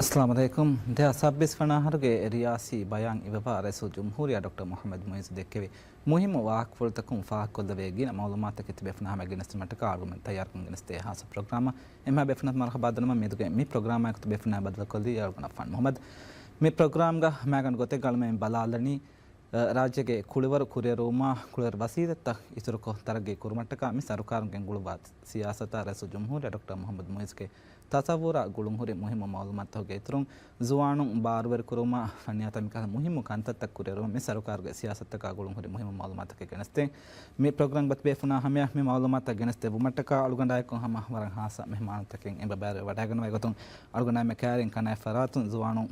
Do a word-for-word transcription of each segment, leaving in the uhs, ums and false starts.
އައްސަލާމު ޢަލައިކުމް. ދެހާސް ސައްބީސް ވަނަ އަހަރުގެ ރިޔާސީ ބަޔާން އިވެވާ ރައީސުލްޖުމްހޫރިއްޔާ ޑޮކްޓަރ މުޙައްމަދު މުޢިއްޒު ދެއްކެވި މުހިއްމު ވާހަކަފުޅުތަކުން ފާހަގަކޮށްލެވޭ ގިނަ މަޢުލޫމާތުތަކެއް ތިބޭފުޅުންނާ ހަމަޔަށް ގެނެސްދިނުމަށްޓަކާ އަޅުގަނޑުމެން ތައްޔާރުކަން ގެނެސްދޭ ހާއްސަ ޕްރޮގްރާމަށް. އެންމެހާ ބޭފުޅުންނަށް މަރުޙަބާ ދަންނަވަން. މިއަދުގެ މި ޕްރޮގްރާމާއެކު ތިބޭފުޅުންނާ ބައްދަލުކޮށްލީ އަޅުގަނޑު އައްފާން މުޙައްމަދު. މި ޕްރޮގްރާމްގަ މައިގަނޑު ގޮތެއްގަ އަޅުމެން ބަލާލަނީ، ރާއްޖޭގެ ކުޅިވަރު ކުރިއެރުވުމާ، ކުޅިވަރު ވަސީލަތްތައް އިތުރުކޮށް ތަރައްގީ ކުރުމަށްޓަކާ މި ސަރުކާރުން ގެންގުޅުއްވާ ސިޔާސަތާ ރައީސުލްޖުމްހޫރިއްޔާ ޑޮކްޓަރ މުޙައްމަދު މުޢިއްޒުގެ ތަޞައްވުރާ ގުޅުންހުރި މުހިއްމު މަޢުލޫމާތުތަކުގެ އިތުރުން، ޒުވާނުން ބާރުވެރިކުރުމާ ފަންނިޔާތައް މިކަހަލަ މުހިއްމު ކަންތައްތައް ކުރިއެރުމަށް މި ސަރުކާރުގެ ސިޔާސަތުތަކާ ގުޅުންހުރި މުހިއްމު މަޢުލޫމާތުތަކެއް ގެނެސްދޭން. މި ޕްރޮގްރާމް ގަތުބޭފުޅުންނާ ހަމަޔަށް މި މަޢުލޫމާތުތައް ގެނެސްދެއްވުމަށްޓަކާ އަޅުގަނޑާއެކު ހަމަ ވަރަށް ހާއްސަ މެހެމާނުންތަކެއް އެބަ ބައިވެރިވެވަޑައިގަންނަވާ ގޮތުން އަޅުގަނޑާމެ ކައިރިން ކަނާތް ފަރާތުން ޒުވާނުން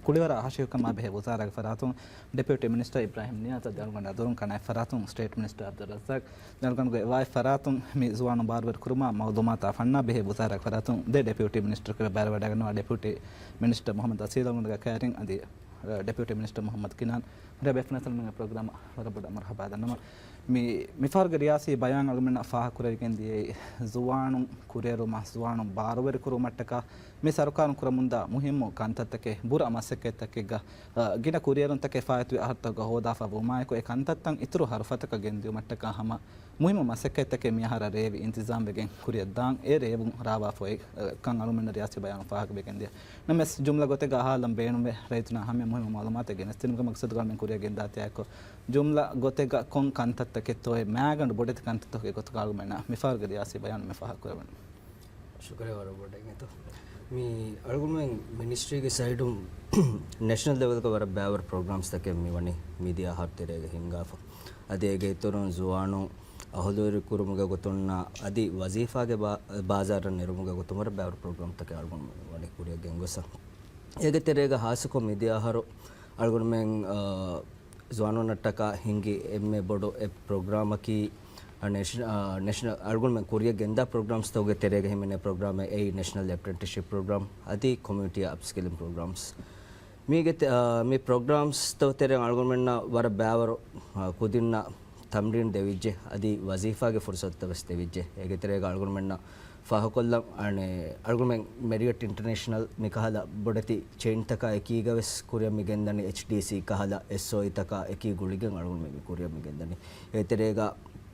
ކުޅިވަރާ ހަށިހިކަމާ ބެހޭ ވުޒާރާގެ ފަރާތުން ޑެޕިއުޓީ މިނިސްޓަރ އިބްރާހިމް ނިޔާޒް، އަދި އަޅުގަނޑު އަދުރުން ކަނާތް ފަރާތުން ސްޓޭޓް މިނިސްޓަރ އަބްދުއްރައްޒާޤް، އަޅުގަނޑުގެ ވާތް ފަރާތުން މި ޒުވާނުން ބާރުވެރި ކުރުމާ މަޢުލޫމާތާ ފަންނާ ބެހޭ ވުޒާރާގެ ފަރާތުން ދެ ޑެޕިއުޓީ މިނިސްޓަރަކު ބައިވެރިވަޑައިގަންނަވާ ޑެޕިއުޓީ މިނިސްޓަރ މުޙައްމަދު އަސީލް އަޅުގަނޑުގެ ކައިރިން އަދި ޑެޕިއުޓީ މިނިސްޓަރ މުޙައްމަދު ކިނާން. ހުރިހާ ބޭފުޅުންނަށް ސަލާމް. މި ޕްރޮގްރާމަށް ވަރަށް ބޮޑަށް މަރުޙަބާ ދަންނަވަން. މި، މިފަހަރުގެ ރިޔާސީ ބަޔާން އަޅުގަނޑުމެންނަށް ފާހަގަކުރެވިގެން ދިޔައީ، ޒުވާނުން ކުރިއެރުމަށް، ޒުވާނުން ބާރުވެރިކުރުމަށްޓަކާ މި ސަރުކާރުން ކުރަމުންދާ މުހިއްމު ކަންތައްތަކެއް، ބުރަ މަސައްކަތްތަކެއްގަ، އަ، ގިނަ ކުރިއެރުންތަކެއް ފާއިތުވި އަހަރުތަކުގަ ހޯދާފަ ވުމާއެކު، އެ ކަންތައްތައް އިތުރު ހަރުފަތަކަށް ގެންދިއުމަށްޓަކާ ހަމަ މުހިއްމު މަސައްކަތްތަކެއް މިއަހަރަށް ރޭވި އިންތިޒާމްވެގެން ކުރިއަށްދާން. އެ ރޭވުން ރާވާފައޮތް، އަ، ކަން އަޅުމެންނަށް ރިޔާސީ ބަޔާނުން ފާހަގަވެގެންދިޔަ. ނަމަވެސް، ޖުމްލަ ގޮތެއްގަ އަހާލަން ބޭނުންވޭ، ރައްޔިތުންނަށް ހަމަޔަށް މުހިއްމު މަޢުލޫމާތެއް ގެނެސްދިނުމުގެ މަޤްޞަދުގަ އަޅުމެން ކުރިއަށް ގެންދާތީއެކު، ޖުމްލަ ގޮތެއްގަ ކޮން ކަންތައްތަކެއްތޯއޭ މައިގަނޑު ބޮޑެތި ކަންތައްތަކުގެ ގޮތުގަ އަޅުގަނޑުމެންނަށް މިފަހަރުގެ ރިޔާސީ ބަޔާނު މި ފާހަގަކުރެވެނީ. ޝުކުރިއްޔާ ވަރަށް ބޮޑަށް އިނގޭތޯ. މި އަޅުގަނޑުމެން މިނިސްޓްރީގެ ސައިޑުން ނެޝަނަލް ލެވެލްގަ ވަރަށް ބައިވަރު ޕްރޮގްރާމްސްތަކެއް މިވަނީ މިދިޔަ އަހަރު ތެރޭގަ ހިންގާފަ. އަދި އޭގެ އިތުރުން ޒުވާނުން އަހުލުވެރިކުރުމުގެ ގޮތުންނާ އަދި ވަޒީފާގެ ބާ-، ބާޒާރަށް ނެރުމުގެ ގޮތުން ވަރަށް ބައިވަރު ޕްރޮގްރާމްތަކެއް އަޅުގަނޑު ވަނީ ކުރިއަށް ގެންގޮސްފަ. އޭގެ ތެރޭގަ ހާއްސަކޮށް މިދިޔަ އަހަރު އަޅުގަނޑުމެން، އާ، ޒުވާނުންނަށްޓަކާ ހިންގި އެންމެ ބޮޑު އެއް ޕްރޮގްރާމަކީ، އަ، ނޭޝަ-، އަ، ނޭޝަނަލް، އަޅުގަނޑުމެން ކުރިއަށް ގެންދާ ޕްރޮގްރާމްސްތަކުގެ ތެރޭގަ ހިމެނޭ ޕްރޮގްރާމެއް އެއީ ނޭޝަނަލް އެޕްރެންޓިސްޝިޕް ޕްރޮގްރާމް އަދި ކޮމިއުނިޓީ އަޕްސްކިލިން ޕްރޮގްރާމްސް. މީގެ ތެ-، އަ، މި ޕްރޮގްރާމްސްތައް ތެރެއިން އަޅުގަނޑުމެންނަށް ވަރަށް ބައިވަރު، އަ، ކުދިންނަށް ތަމްރީން ދެވިއްޖެ، އަދި ވަޒީފާގެ ފުރުސަތުތައް ވެސް ދެވިއްޖެ. އޭގެ ތެރޭގަ އަޅުގަނޑުމެންނަށް ފާހަގަކޮށްލަން، އަނެއް، އަޅުގަނޑުމެން މެރިއަޓް އިންޓަރނޭޝަނަލް މިކަހަލަ ބޮޑެތި ޗެއިންތަކާ އެކީގަ ވެސް ކުރިއަށް މި ގެންދަނީ، އެޗްޑީސީ ކަހަލަ އެސްއޯއީތަކާ އެކީ ގުޅިގެން އަޅުގަނޑުމެން މި ކުރިއަށް މި ގެންދަނީ. އޭގެ ތެރޭގަ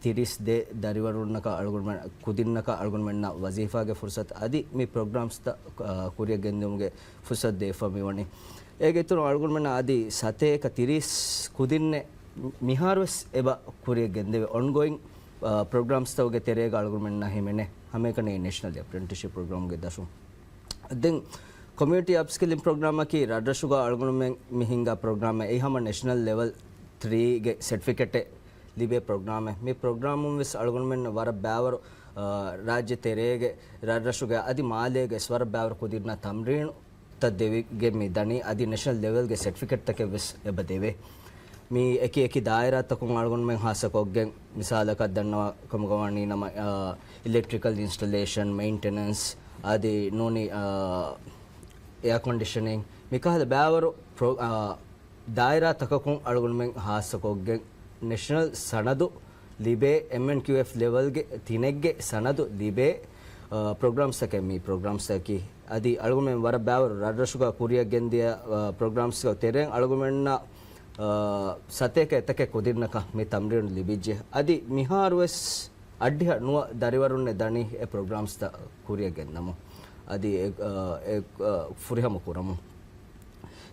ތިރީސް ދެ ދަރިވަރުންނަކަށް އަޅުގަނޑުމެން ކުދިންނަކަށް އަޅުގަނޑުމެންނަށް ވަޒީފާގެ ފުރުސަތު އަދި މި ޕްރޮގްރާމްސްތައް، އަ، ކުރިއަށް ގެންދިއުމުގެ ފުރުސަތު ދެވިފަ މިވަނީ. އޭގެ އިތުރުން އަޅުގަނޑުމެންނަށް އަދި ސަތޭކަ ތިރީސް ކުދިންނެއް މިހާރުވެސް އެބަ ކުރިއަށް ގެންދެވޭ. އޮންގޯއިން، އާ، ޕްރޮގްރާމްސްތަކުގެ ތެރޭގަ އަޅުގަނޑުމެންނަށް ހިމެނޭ ހަމައެކަނި ނޭޝަނަލް އެޕްރެންޓިސްޝިޕް ޕްރޮގްރާމްގެ ދަށުން. ދެން ކޮމިއުނިޓީ އަޕްސްކިލިން ޕްރޮގްރާމަކީ ރަށްރަށުގަ އަޅުގަނޑުމެން މި ހިންގާ ޕްރޮގްރާމެއް. އެއީ ހަމަ ނޭޝަނަލް ލެވެލް ތްރީގެ ސެޓްފިކެޓެއް ލިބޭ ޕްރޮގްރާމެއް. މި ޕްރޮގްރާމުން ވެސް އަޅުގަނޑުމެން ވަރަށް ބައިވަރު، އާ، ރާއްޖެ ތެރޭގެ ރަށްރަށުގެ އަދި މާލޭގެ ވަރަށް ބައިވަރު ކުދިންނަށް ތަމްރީނު ތައް ދެވިގެން މި ދަނީ. އަދި ނޭޝަނަލް ލެވެލްގެ ސެޓްފިކެޓްތަކެއް ވެސް އެބަ ދެވޭ. މި އެކި އެކި ދާއިރާތަކުން އަޅުގަނޑުމެން ހާއްސަކޮށްގެން މިސާލަކަށް ދަންނަވާ ކަމުގަ ވަނީ ނަމަ، އާ، އިލެކްޓްރިކަލް އިންސްޓަލޭޝަން، މެއިންޓެނަންސް، އަދި ނޫނީ، އާ، އެއާ ކޮންޑިޝަނިން މިކަހަލަ ބައިވަރު ޕްރޮ-، އާ، ދާއިރާތަކަކުން އަޅުގަނޑުމެން ހާއްސަކޮށްގެން ނޭޝަނަލް ސަނަދު ލިބޭ، އެމްއެންކިއުއެފް ލެވެލްގެ ތިނެއްގެ ސަނަދު ލިބޭ، އާ، ޕްރޮގްރާމްސްތަކެއް މި ޕްރޮގްރާމްސްތަކީ. އަދި އަޅުގަނޑުމެން ވަރަށް ބައިވަރު ރަށްރަށުގަ ކުރިއަށް ގެންދިޔަ، އާ، ޕްރޮގްރާމްސްގެ ތެރެއިން އަޅުގަނޑުމެންނަށް، އާ، ސަތޭކަ އެތަކެއް ކުދިންނަކަށް މި ތަމްރީނު ލިބިއްޖެ. އަދި މިހާރުވެސް އައްޑިހަ ނުވަ ދަރިވަރުންނެއް ދަނީ އެ ޕްރޮގްރާމްސްތައް ކުރިއަށް ގެންދަމުން. އަދި އެ، އާ، އެ، އާ، ފުރިހަމަ ކުރަމުން.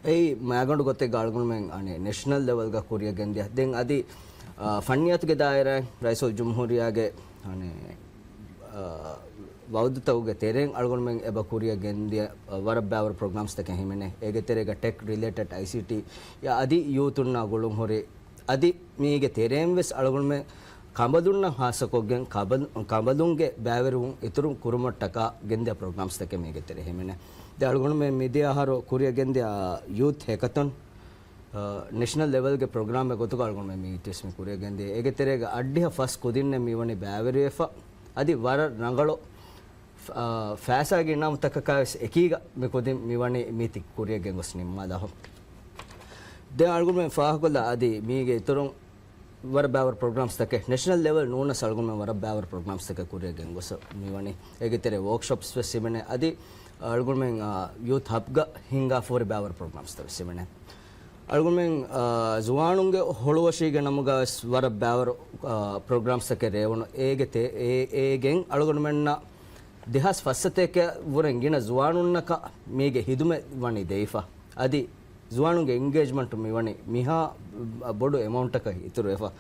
އެއީ މައިގަނޑު ގޮތެއްގަ އަޅުގަނޑުމެން އަނެއް ނޭޝަނަލް ލެވެލްގަ ކުރިއަށް ގެންދިޔަ. ދެން އަދި، އާ، ފަންނިޔާތުގެ ދާއިރާއިން ރައީސުލްޖުމްހޫރިއްޔާގެ އަނެއް، އާ، ވައުދުތަކުގެ ތެރެއިން އަޅުގަނޑުމެން އެބަ ކުރިއަށް ގެންދިޔަ، އާ، ވަރަށް ބައިވަރު ޕްރޮގްރާމްސްތަކެއް ހިމެނޭ. އޭގެ ތެރޭގަ ޓެކް ރިލޭޓެޑް އައިސީޓީ އަދި ޔޫތުންނާ ގުޅުންހުރި އަދި މީގެ ތެރެއިން ވެސް އަޅުގަނޑުމެން ކަނބަލުންނަށް ހާއްސަކޮށްގެން ކަނބަލު-، ކަނބަލުންގެ ބައިވެރިވުން އިތުރު ކުރުމަށްޓަކާ ގެންދިޔަ ޕްރޮގްރާމްސްތަކެއް މީގެ ތެރޭ ހިމެނޭ. ދެން އަޅުގަނޑުމެން މިދިޔަ އަހަރު ކުރިއަށް ގެންދިޔަ ޔޫތް ހެކަތޮން، އަ، ނޭޝަނަލް ލެވެލްގެ ޕްރޮގްރާމެއް ގޮތުގަ އަޅުގަނޑުމެން މި އިތުވެސް މި ކުރިއަށް ގެންދިޔަ. އޭގެ ތެރޭގަ އައްޑިހަ ފަސް ކުދިންނެއް މިވަނީ ބައިވެރިވެފަ. އަދި ވަރަށް ރަނގަޅު އާ، ފައިސާގެ އިނާމުތަކަކާ ވެސް އެކީގަ މި ކުދިން މިވަނީ މީތި ކުރިއަށް ގެންގޮސް ނިންމާލާފަ. ދެން އަޅުގަނޑުމެން ފާހަގަކޮށްލާ އަދި މީގެ އިތުރުން ވަރަށް ބައިވަރު ޕްރޮގްރާމްސްތަކެއް، ނޭޝަނަލް ލެވެލް ނޫނަސް އަޅުގަނޑުމެން ވަރަށް ބައިވަރު ޕްރޮގްރާމްސްތަކެއް ކުރިއަށް ގެންގޮސް މިވަނީ. އޭގެ ތެރޭ ވޯކްޝޮޕްސް ވެސް ހިމެނޭ. އަދި އަޅުގަނޑުމެން ޔޫތު ހަބްގަ ހިންގާފަ ހުރި ބާވަރު ޕްރޮގްރާމްސްތައް ވެސް ހިމެނޭ. އަޅުގަނޑުމެން ޒުވާނުންގެ ހޮޅުވަށީގެ ނަމުގަ ވެސް ވަރަށް ބާވަރު ޕްރޮގްރާމްސްތަކެއް ރޭވުނު. އޭގެ ތެ- އޭގެން އަޅުގަނޑުމެންނަށް ދެހާސް ފަސް ސަތޭކަ ވުރެން ގިނަ ޒުވާނުންނަކަށް މީގެ ހިދުމަތް ވަނީ ދެވިފަ. އަދި ޒުވާނުންގެ އެންގޭޖްމަންޓު މިވަނީ މިހާ ބޮޑު އެމައުންޓަކަށް އިތުރުވެފަ.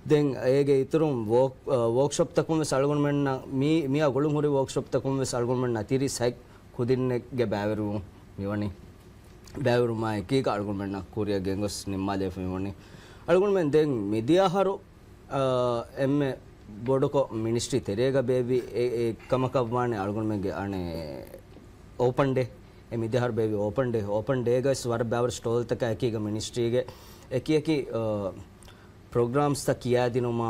ދެން އޭގެ އިތުރުން ވޯކް- ވޯކްޝޮޕްތަކުން ވެސް އަޅުގަނޑުމެންނަށް މި- މިއާ ގުޅުން ހުރި ވޯކްޝޮޕްތަކުން ވެސް އަޅުގަނޑުމެންނަށް ތިރީސް ހަތް ކުދިންނެއްގެ ބައިވެރިވުން މިވަނީ. ބައިވެރިވުމާ އެކީގަ އަޅުގަނޑުމެންނަށް ކުރިއަށް ގެންގޮސް ނިންމާލެވިފަ މިވަނީ. އަޅުގަނޑުމެން ދެން މިދިޔަ އަހަރު އާ، އެންމެ ބޮޑުކޮށް މިނިސްޓްރީ ތެރޭގަ ބޭއްވި އެ، އެ ކަމަކަށް ވާނެ އަޅުގަނޑުމެންގެ އަނެއް އޯޕަން ޑޭ. އެ މިދިހަރު ބޭއްވި އޯޕަން ޑޭ. އޯޕަން ޑޭގަ ވެސް ވަރަށް ބާވަރު ސްޓޯލްތަކާ އެކީގަ މިނިސްޓްރީގެ އެކި އެކި، އާ، ޕްރޮގްރާމްސްތައް ކިޔާދިނުމާ،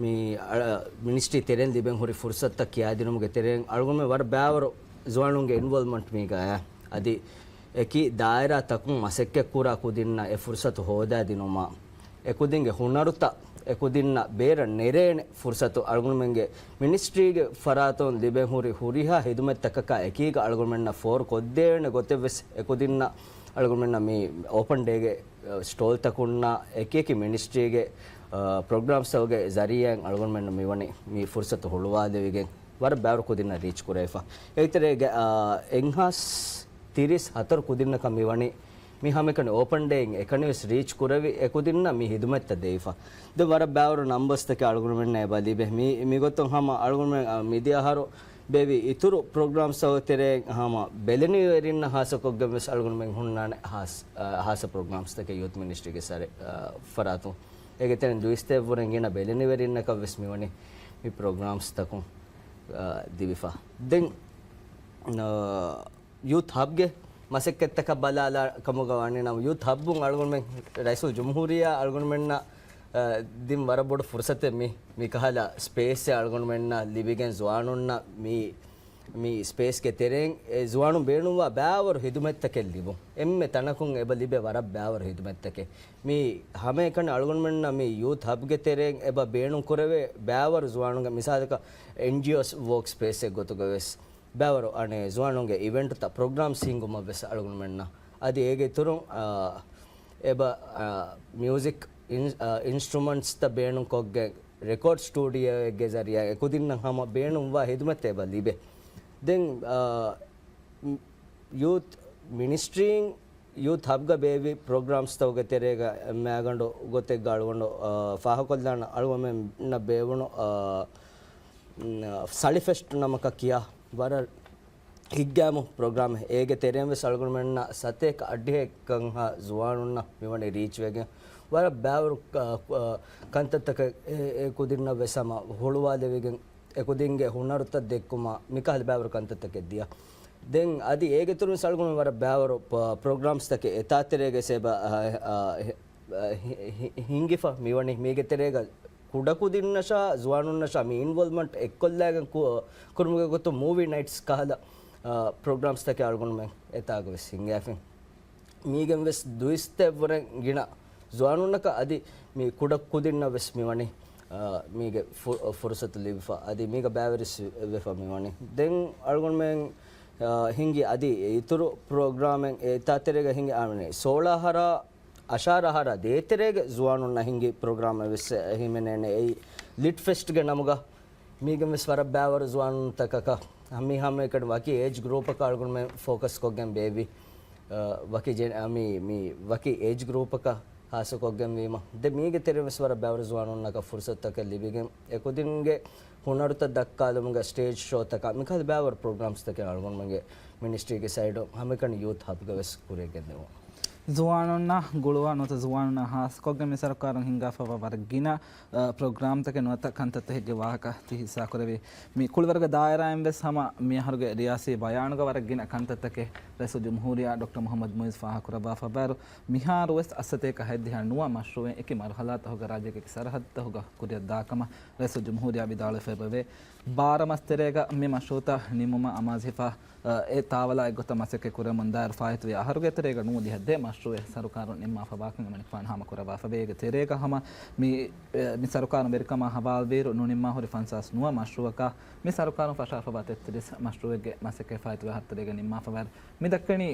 މި، އަ، މިނިސްޓްރީ ތެރެއިން ލިބެން ހުރި ފުރުސަތުތައް ކިޔާދިނުމުގެ ތެރެއިން އަޅުގަނޑުމެން ވަރަށް ބާވަރު ޒުވާނުންގެ އިންވޮލްވްމަންޓް މީގައި އަދި އެކި ދާއިރާތަކުން މަސައްކަތްކުރާ ކުދިންނަށް އެ ފުރުސަތު ހޯދާދިނުމާ، އެކުދިންގެ ހުނަރުތައް އެކުދިންނަށް ބޭރަށް ނެރޭނެ ފުރުސަތު އަޅުގަނޑުމެންގެ މިނިސްޓްރީގެ ފަރާތުން ލިބެން ހުރި ހުރިހާ ހިދުމަތްތަކަކާ އެކީގަ އަޅުގަނޑުމެންނަށް ފޯރު ކޮށްދޭނެ ގޮތެއް ވެސް އެކުދިންނަށް އަޅުގަނޑުމެންނަށް މި އޯޕަން ޑޭގެ، އަ، ސްޓޯލްތަކުންނާ އެކިއެކި މިނިސްޓްރީގެ، އަ، ޕްރޮގްރާމްސްތަކުގެ ޒަރީއާއިން އަޅުގަނޑުމެންނަށް މިވަނީ މި ފުރުސަތު ހުޅުވާލެވިގެން ވަރަށް ބާރު ކުދިންނަށް ރީޗް ކުރެވިފަ. އެއިތެރޭގެ، އަ، އެއްހާސް ތިރީސް ހަތަރު ކުދިންނަކަށް މިވަނީ މި ހަމައެކަނި އޯޕަން ޑޭއިން އެކަނިވެސް ރީޗް ކުރެވި އެކުދިންނަށް މި ހިދުމަތްތައް ދެވިފަ. ދެން ވަރަށް ބާވަރު ނަމްބަސްތަކެއް އަޅުގަނޑުމެންނަށް އެބަ ލިބޭ. މި، މިގޮތުން ހަމަ އަޅުގަނޑުމެން، އަ، މިދިޔަ އަހަރު ބޭއްވި އިތުރު ޕްރޮގްރާމްސްތަކުގެ ތެރެއިން ހަމަ ބެލެނިވެރިންނަށް ހާއްސަކޮށްގެން ވެސް އަޅުގަނޑުމެން ހުންނާނެ ހާސް-، އަ، ހާއްސަ ޕްރޮގްރާމްސްތަކެއް ޔޫތު މިނިސްޓްރީގެ ސަރެ-، އަ، ފަރާތުން. އޭގެ ތެރެއިން ދުއިސައްތައެއްވުރެން ގިނަ ބެލެނިވެރިންނަކަށް ވެސް މިވަނީ މި ޕްރޮގްރާމްސްތަކުން، އަ، ދިވިފަ. ދެން، އަ، ޔޫތު ހަބްގެ މަސައްކަތްތަކަށް ބަލާލާ ކަމުގަ ވާނެ ނަމަ، ޔޫތު ހައްބުން އަޅުގަނޑުމެން ރައީސުލް ޖުމްހޫރިއްޔާ އަޅުގަނޑުމެންނަށް، އަ، ދިން ވަރަށް ބޮޑު ފުރުސަތެއް މި، މިކަހަލަ ސްޕޭސްއެއް އަޅުގަނޑުމެންނަށް ލިބިގެން ޒުވާނުންނަށް މި، މި ސްޕޭސްގެ ތެރެއިން އެ ޒުވާނުން ބޭނުންވާ ބާވަރު ހިދުމަތްތަކެއް ލިބުން. އެންމެ ތަނަކުން އެބަ ލިބޭ ވަރަށް ބާވަރު ހިދުމަތްތަކެއް. މި ހަމައެކަނި އަޅުގަނޑުމެންނަށް މި ޔޫތު ހަބްގެ ތެރެއިން އެބަ ބޭނުން ކުރެވޭ ބާވަރު ޒުވާނުންގެ މިސާލަކަށް އެންޖީއޯސް ވޯކް ސްޕޭސްއެއް ގޮތުގަ ވެސް ބާވަރު އަނެއް ޒުވާނުންގެ އިވެންޓުތައް ޕްރޮގްރާމްސް ހިންގުމަށް ވެސް އަޅުގަނޑުމެންނަށް. އަދި އޭގެ އިތުރުން، އާ، އެބަ، އާ، މިއުޒިކް އިން-، އާ، އިންސްޓްރުމަންޓްސްތައް ބޭނުންކޮށްގެން ރެކޯޑް ސްޓޫޑިއޯއެއްގެ ޒަރީއާ އެކުދިންނަށް ހަމަ ބޭނުންވާ ހިދުމަތްތައް އެބަ ލިބޭ. ދެން، އާ، މް-، ޔޫތު މިނިސްޓްރީން ޔޫތު ހަބްގަ ބޭއްވި ޕްރޮގްރާމްސްތަކުގެ ތެރޭގަ އެންމެ އަގަނޑު ގޮތެއްގަ އަޅުގަނޑު، އާ، ފާހަގަކޮށްލާނަ އަޅުގަނޑުމެންނަށް ބޭވުނު، އާ، މް، ސަޅި ފެސްޓް ނަމަކަށް ކިޔާ ވަރަށް ހިތްގައިމު ޕްރޮގްރާމެއް. އޭގެ ތެރެއިން ވެސް އަޅުގަނޑުމެންނަށް ސަތޭކަ އަށެއްކަންހާ ޒުވާނުންނަށް މިވަނީ ރީޗްވެގެން ވަރަށް ބާވަރު، އާ، އާ، ކަންތައްތަކެއް އެ، އެ ކުދިންނަށް ވެސް ހަމަ ހުޅުވާލެވިގެން އެކުދިންގެ ހުނަރުތައް ދެއްކުމަށް މިކަހަލަ ބާވަރު ކަންތައްތަކެއް ދިޔަ. ދެން އަދި އޭގެ އިތުރުން އަޅުގަނޑު ވަރަށް ބާވަރު ޕް-، ޕްރޮގްރާމްސްތަކެއް އެތާ ތެރޭގަ ސޭބަ، އަ، އަ، ހި-، ހި-، ހިންގިފަ މިވަނީ. މީގެ ތެރޭގަ ކުޑަކުދިންނަށާ ޒުވާނުންނަށާ މި އިންވޮލްވްމަންޓް އެއްކޮށްލާގެން ކު-، ކުރުމުގެ ގޮތުން މޫވީ ނައިޓްސް ކަހަލަ، އަ، ޕްރޮގްރާމްސްތަކެއް އަޅުގަނޑުމެން އެތާގަ ވެސް ހިންގާފިން. މީގެން ވެސް ދުއިސައްތައެއްވުރެން ގިނަ ޒުވާނުންނަކަށް އަދި މި ކުޑަ ކުދިންނަށް ވެސް މިވަނީ، އާ، މީގެ ފު-، ފުރުސަތު ލިބިފަ އަދި މީގަ ބައިވެރިވެފަ މިވަނީ. ދެން އަޅުގަނޑުމެން، އާ، ހިންގި އަދި އިތުރު ޕްރޮގްރާމެއް އެތާ ތެރޭގަ ހިންގި އާ، ސޯޅަ އަހަރާ، އަށާރަ އަހަރާ ދޭތެރޭގެ ޒުވާނުންނަށް ހިންގި ޕްރޮގްރާމެއް ވެސް ހިމެނޭނެ. އެއީ ލިޓް ފެސްޓްގެ ނަމުގަ. މީގެން ވެސް ވަރަށް ބާވަރު ޒުވާނުންތަކަކަށް މި ހަމައެކަނި ވަކި އޭޖް ގްރޫޕަކަށް އަޅުގަނޑުމެން ފޯކަސް ކޮށްގެން ބޭއްވި، އަ، ވަކި ޖެން-، އަ، މި، މި ވަކި އޭޖް ގްރޫޕަކަށް ހާއްސަކޮށްގެން ވީމަ، ދެން މީގެ ތެރެއިން ވެސް ވަރަށް ބާވަރު ޒުވާނުންނަކަށް ފުރުސަތުތަކެއް ލިބިގެން އެކުދިންގެ ހުނަރުތައް ދައްކާލުމުގެ ސްޓޭޖް ޝޯތަކާ މިކަހަލަ ބާވަރު ޕްރޮގްރާމްސްތަކެއް އަޅުގަނޑުމެންގެ މިނިސްޓްރީގެ ސައިޑު ހަމައެކަނި ޔޫތު ހަބްގަ ވެސް ކުރިއަށް ގެންދެވުން. ޒުވާނުންނަށް ގުޅުވާ ނުވަތަ ޒުވާނުންނާ ހާއްސަކޮށްގެން މި ސަރުކާރުން ހިންގާފައިވާ ވަރަށް ގިނަ، އަ، ޕްރޮގްރާމްތަކެއް ނުވަތަ ކަންތައްތަކެއްގެ ވާހަކަ ތި ހިއްސާކުރެވި. މި ކުޅިވަރުގެ ދާއިރާއިން ވެސް ހަމަ މިއަހަރުގެ ރިޔާސީ ބަޔާނުގަ ވަރަށް ގިނަ ކަންތައްތަކެއް ރައީސުލްޖުމްހޫރިއްޔާ ޑޮކްޓަރ މުޙައްމަދު މުޢިއްޒު ފާހަގަކުރައްވާފަ ބާރު، މިހާރު ވެސް އަށް ސަތޭކަ ހަތްދިހަ ނުވަ މަޝްރޫޢެއް އެކި މަރުޙަލާތަކުގަ ރާއްޖޭގެ އެކި ސަރަހައްދުތަކުގަ ކުރިއަށް ދާކަމަށް ރައީސުލްޖުމްހޫރިއްޔާ ވިދާޅުވެފަ އެބަވޭ. ބާރަ މަސް ތެރޭގަ މި މަޝްރޫޢުތައް ނިމުމަށް އަމާޒު ހިފާ، އެ ތާވަލާ އެއްގޮތަށް މަސައްކަތް ކުރަމުން ދާއިރު ފާއިތުވި އަހަރުގެ ތެރޭގަ ނުވަދިހަ ދެ މަޝްރޫއެއް ސަރުކާރުން ނިންމާފަ ވާކަން އެމަނިކުފާނު ހާމަކުރައްވާފަވޭ. އޭގެ ތެރޭގަ ހަމަ މި، އެ، މި ސަރުކާރުން ވެރިކަމާ ހަވާލުވިއިރު ނުނިންމާ ހުރި ފަންސާސް ނުވަ މަޝްރޫއަކާ މި ސަރުކާރުން ފަށާފަވާ ތެއްތިރީސް މަޝްރޫއެއްގެ މަސައްކަތް ފާއިތުވި އަހަރު ތެރޭގަ ނިންމާފަވާއިރު، މި ދައްކަނީ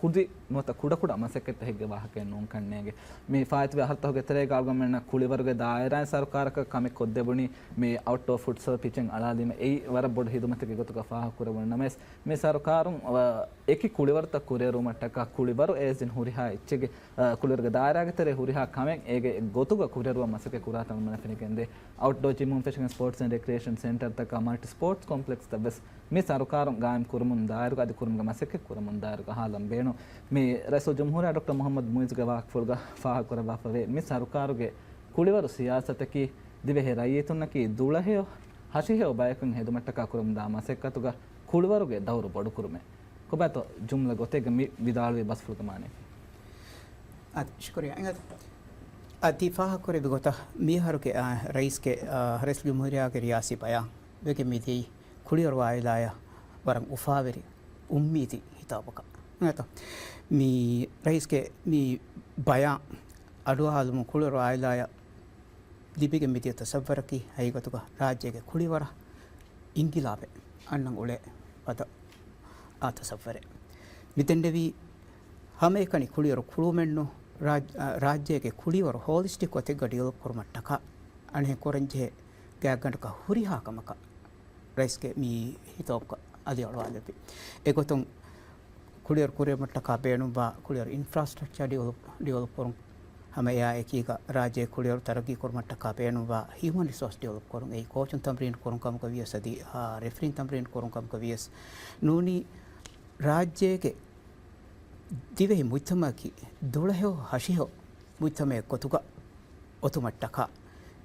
ކުދި ނުވަތަ ކުޑަކުޑަ މަސައްކަތްތައް ހިއްގަ ވާހަކައެއް ނޫން ކަންނޭނގެ. މި ފާއިތުވި އަހަރުތަކުގެ ތެރޭގަ އަޅުގަނޑުމެންނަށް ކުޅިވަރުގެ ދާއިރާއިން ސަރުކާރަކަށް ކަމެއް ކޮށްދެވުނީ މި އައުޓްޑޯ ފުޓްސަލް ޕިޗެއް އަޅާލީމަ އެއީ ވަރަށް ބޮޑު ހިދުމަތެއްގެ ގޮތުގަ ފާހަގަކުރެވުނު ނަމަވެސް، މި ސަރުކާރުން، އަ، އެކި ކުޅިވަރުތައް ކުރިއެރުވުމަށްޓަކާ ކުޅިވަރު އޭޒިން ހުރިހާ އެއްޗެއްގެ، އަ، ކުޅިވަރުގެ ދާއިރާގެ ތެރޭ ހުރިހާ ކަމެއް އޭގެ ގޮތުގަ ކުރިއެރުވަން މަސައްކަތް ކުރާތަން ފެނިގެންދޭ. އައުޓްޑޯ ޖިމުން ފެށިގެން ސްޕޯޓްސް އެންޑް ރެކްރިއޭޝަން ސެންޓަރތަކާ މަލްޓި ސްޕޯޓްސް ކޮމްޕްލެކްސްތައް ވެސް މި ސަރުކާރުން ގާއިމް ކުރަމުން ދާއިރުގަ އަދި ކުރުމުގެ މަސައްކަތް ކުރަމުން ދާއިރުގަ ހާލަން ބޭނުން. މި ރައީސުލްޖުމްހޫރިއްޔާ ޑޮކްޓަރ މުޙައްމަދު މުޢިއްޒުގެ ވާހަކަފުޅުގަ ފާހަގަކުރައްވާފަވޭ، މި ސަރުކާރުގެ ކުޅިވަރު ސިޔާސަތަކީ ދިވެހި ރައްޔިތުންނަކީ ދުޅަހެޔޮ ހަށިހެޔޮ ބަޔަކުން ހެދުމަށްޓަކާ ކުރަމުންދާ މަސައްކަތުގަ ކުޅިވަރުގެ ދައުރު ބޮޑުކުރުމޭ. ކޮބާތޯ ޖުމްލަ ގޮތެއްގަ މި ވިދާޅުވި ބަސްފުޅުގެ މާނައަކީ؟ އަދި ޝުކުރިއްޔާ. އަދި ފާހަގަކުރެއްވި ގޮތަށް މިއަހަރުގެ، އާ، ރައީސްގެ، އާ، ރައީސުލްޖުމްހޫރިއްޔާގެ ރިޔާސީ ބަޔާން ވެގެން މިދިޔައީ ކުޅިވަރު އާއިލާއަށް ވަރަށް އުފާވެރި އުއްމީދީ ހިތާބަކަށް. އެނގޭތޯ؟ މި ރައީސްގެ މި ބަޔާން އަޑުއަހާލުމުން ކުޅިވަރު އާއިލާއަށް ލިބިގެން މިދިޔަ ތަސައްވަރަކީ ހަގީގަތުގަ ރާއްޖޭގެ ކުޅިވަރަށް އިންގިލާބެއް އަންނަން އުޅޭ ފަދަ އާ ތަސައްވަރެއް. މިދެންނެވީ ހަމައެކަނި ކުޅިވަރު ކުޅުމެއްނު، ރާއް-، ރާއްޖޭގެ ކުޅިވަރު ހޯލިސްޓިކް ގޮތެއްގަ ޑިވެލޮޕް ކުރުމަށްޓަކާ އަނެއް ކުރަންޖެހޭ ގާތްގަނޑަކަށް ހުރިހާ ކަމަކަށް ރައީސްގެ މި ހިތޯބަކަށް އަލިއަޅުވާލެއްވި. އެގޮތުން ކުޅިވަރު ކުރެވުމަށްޓަކާ ބޭނުންވާ ކުޅިވަރު އިންފްރާސްޓްރަކްޗާ ޑިވެލޮޕް، ޑިވެލޮޕް ކުރުން ހަމަ އެއާ އެކީގަ ރާއްޖޭ ކުޅިވަރު ތަރައްގީ ކުރުމަށްޓަކާ ބޭނުންވާ ހިއުމަން ރިސޯސް ޑިވެލޮޕް ކުރުން އެއީ ކޯޗުން ތަމްރީން ކުރުން ކަމުގަ ވިޔަސް އަދި، އާ، ރެފްރީން ތަމްރީން ކުރުން ކަމުގަ ވިޔަސް ނޫނީ ރާއްޖޭގެ ދިވެހި މުޖްތަމައަކީ ދުޅަހެޔޮ ހަށިހެޔޮ މުޖްތަމައެއް ގޮތުގަ އޮތުމަށްޓަކާ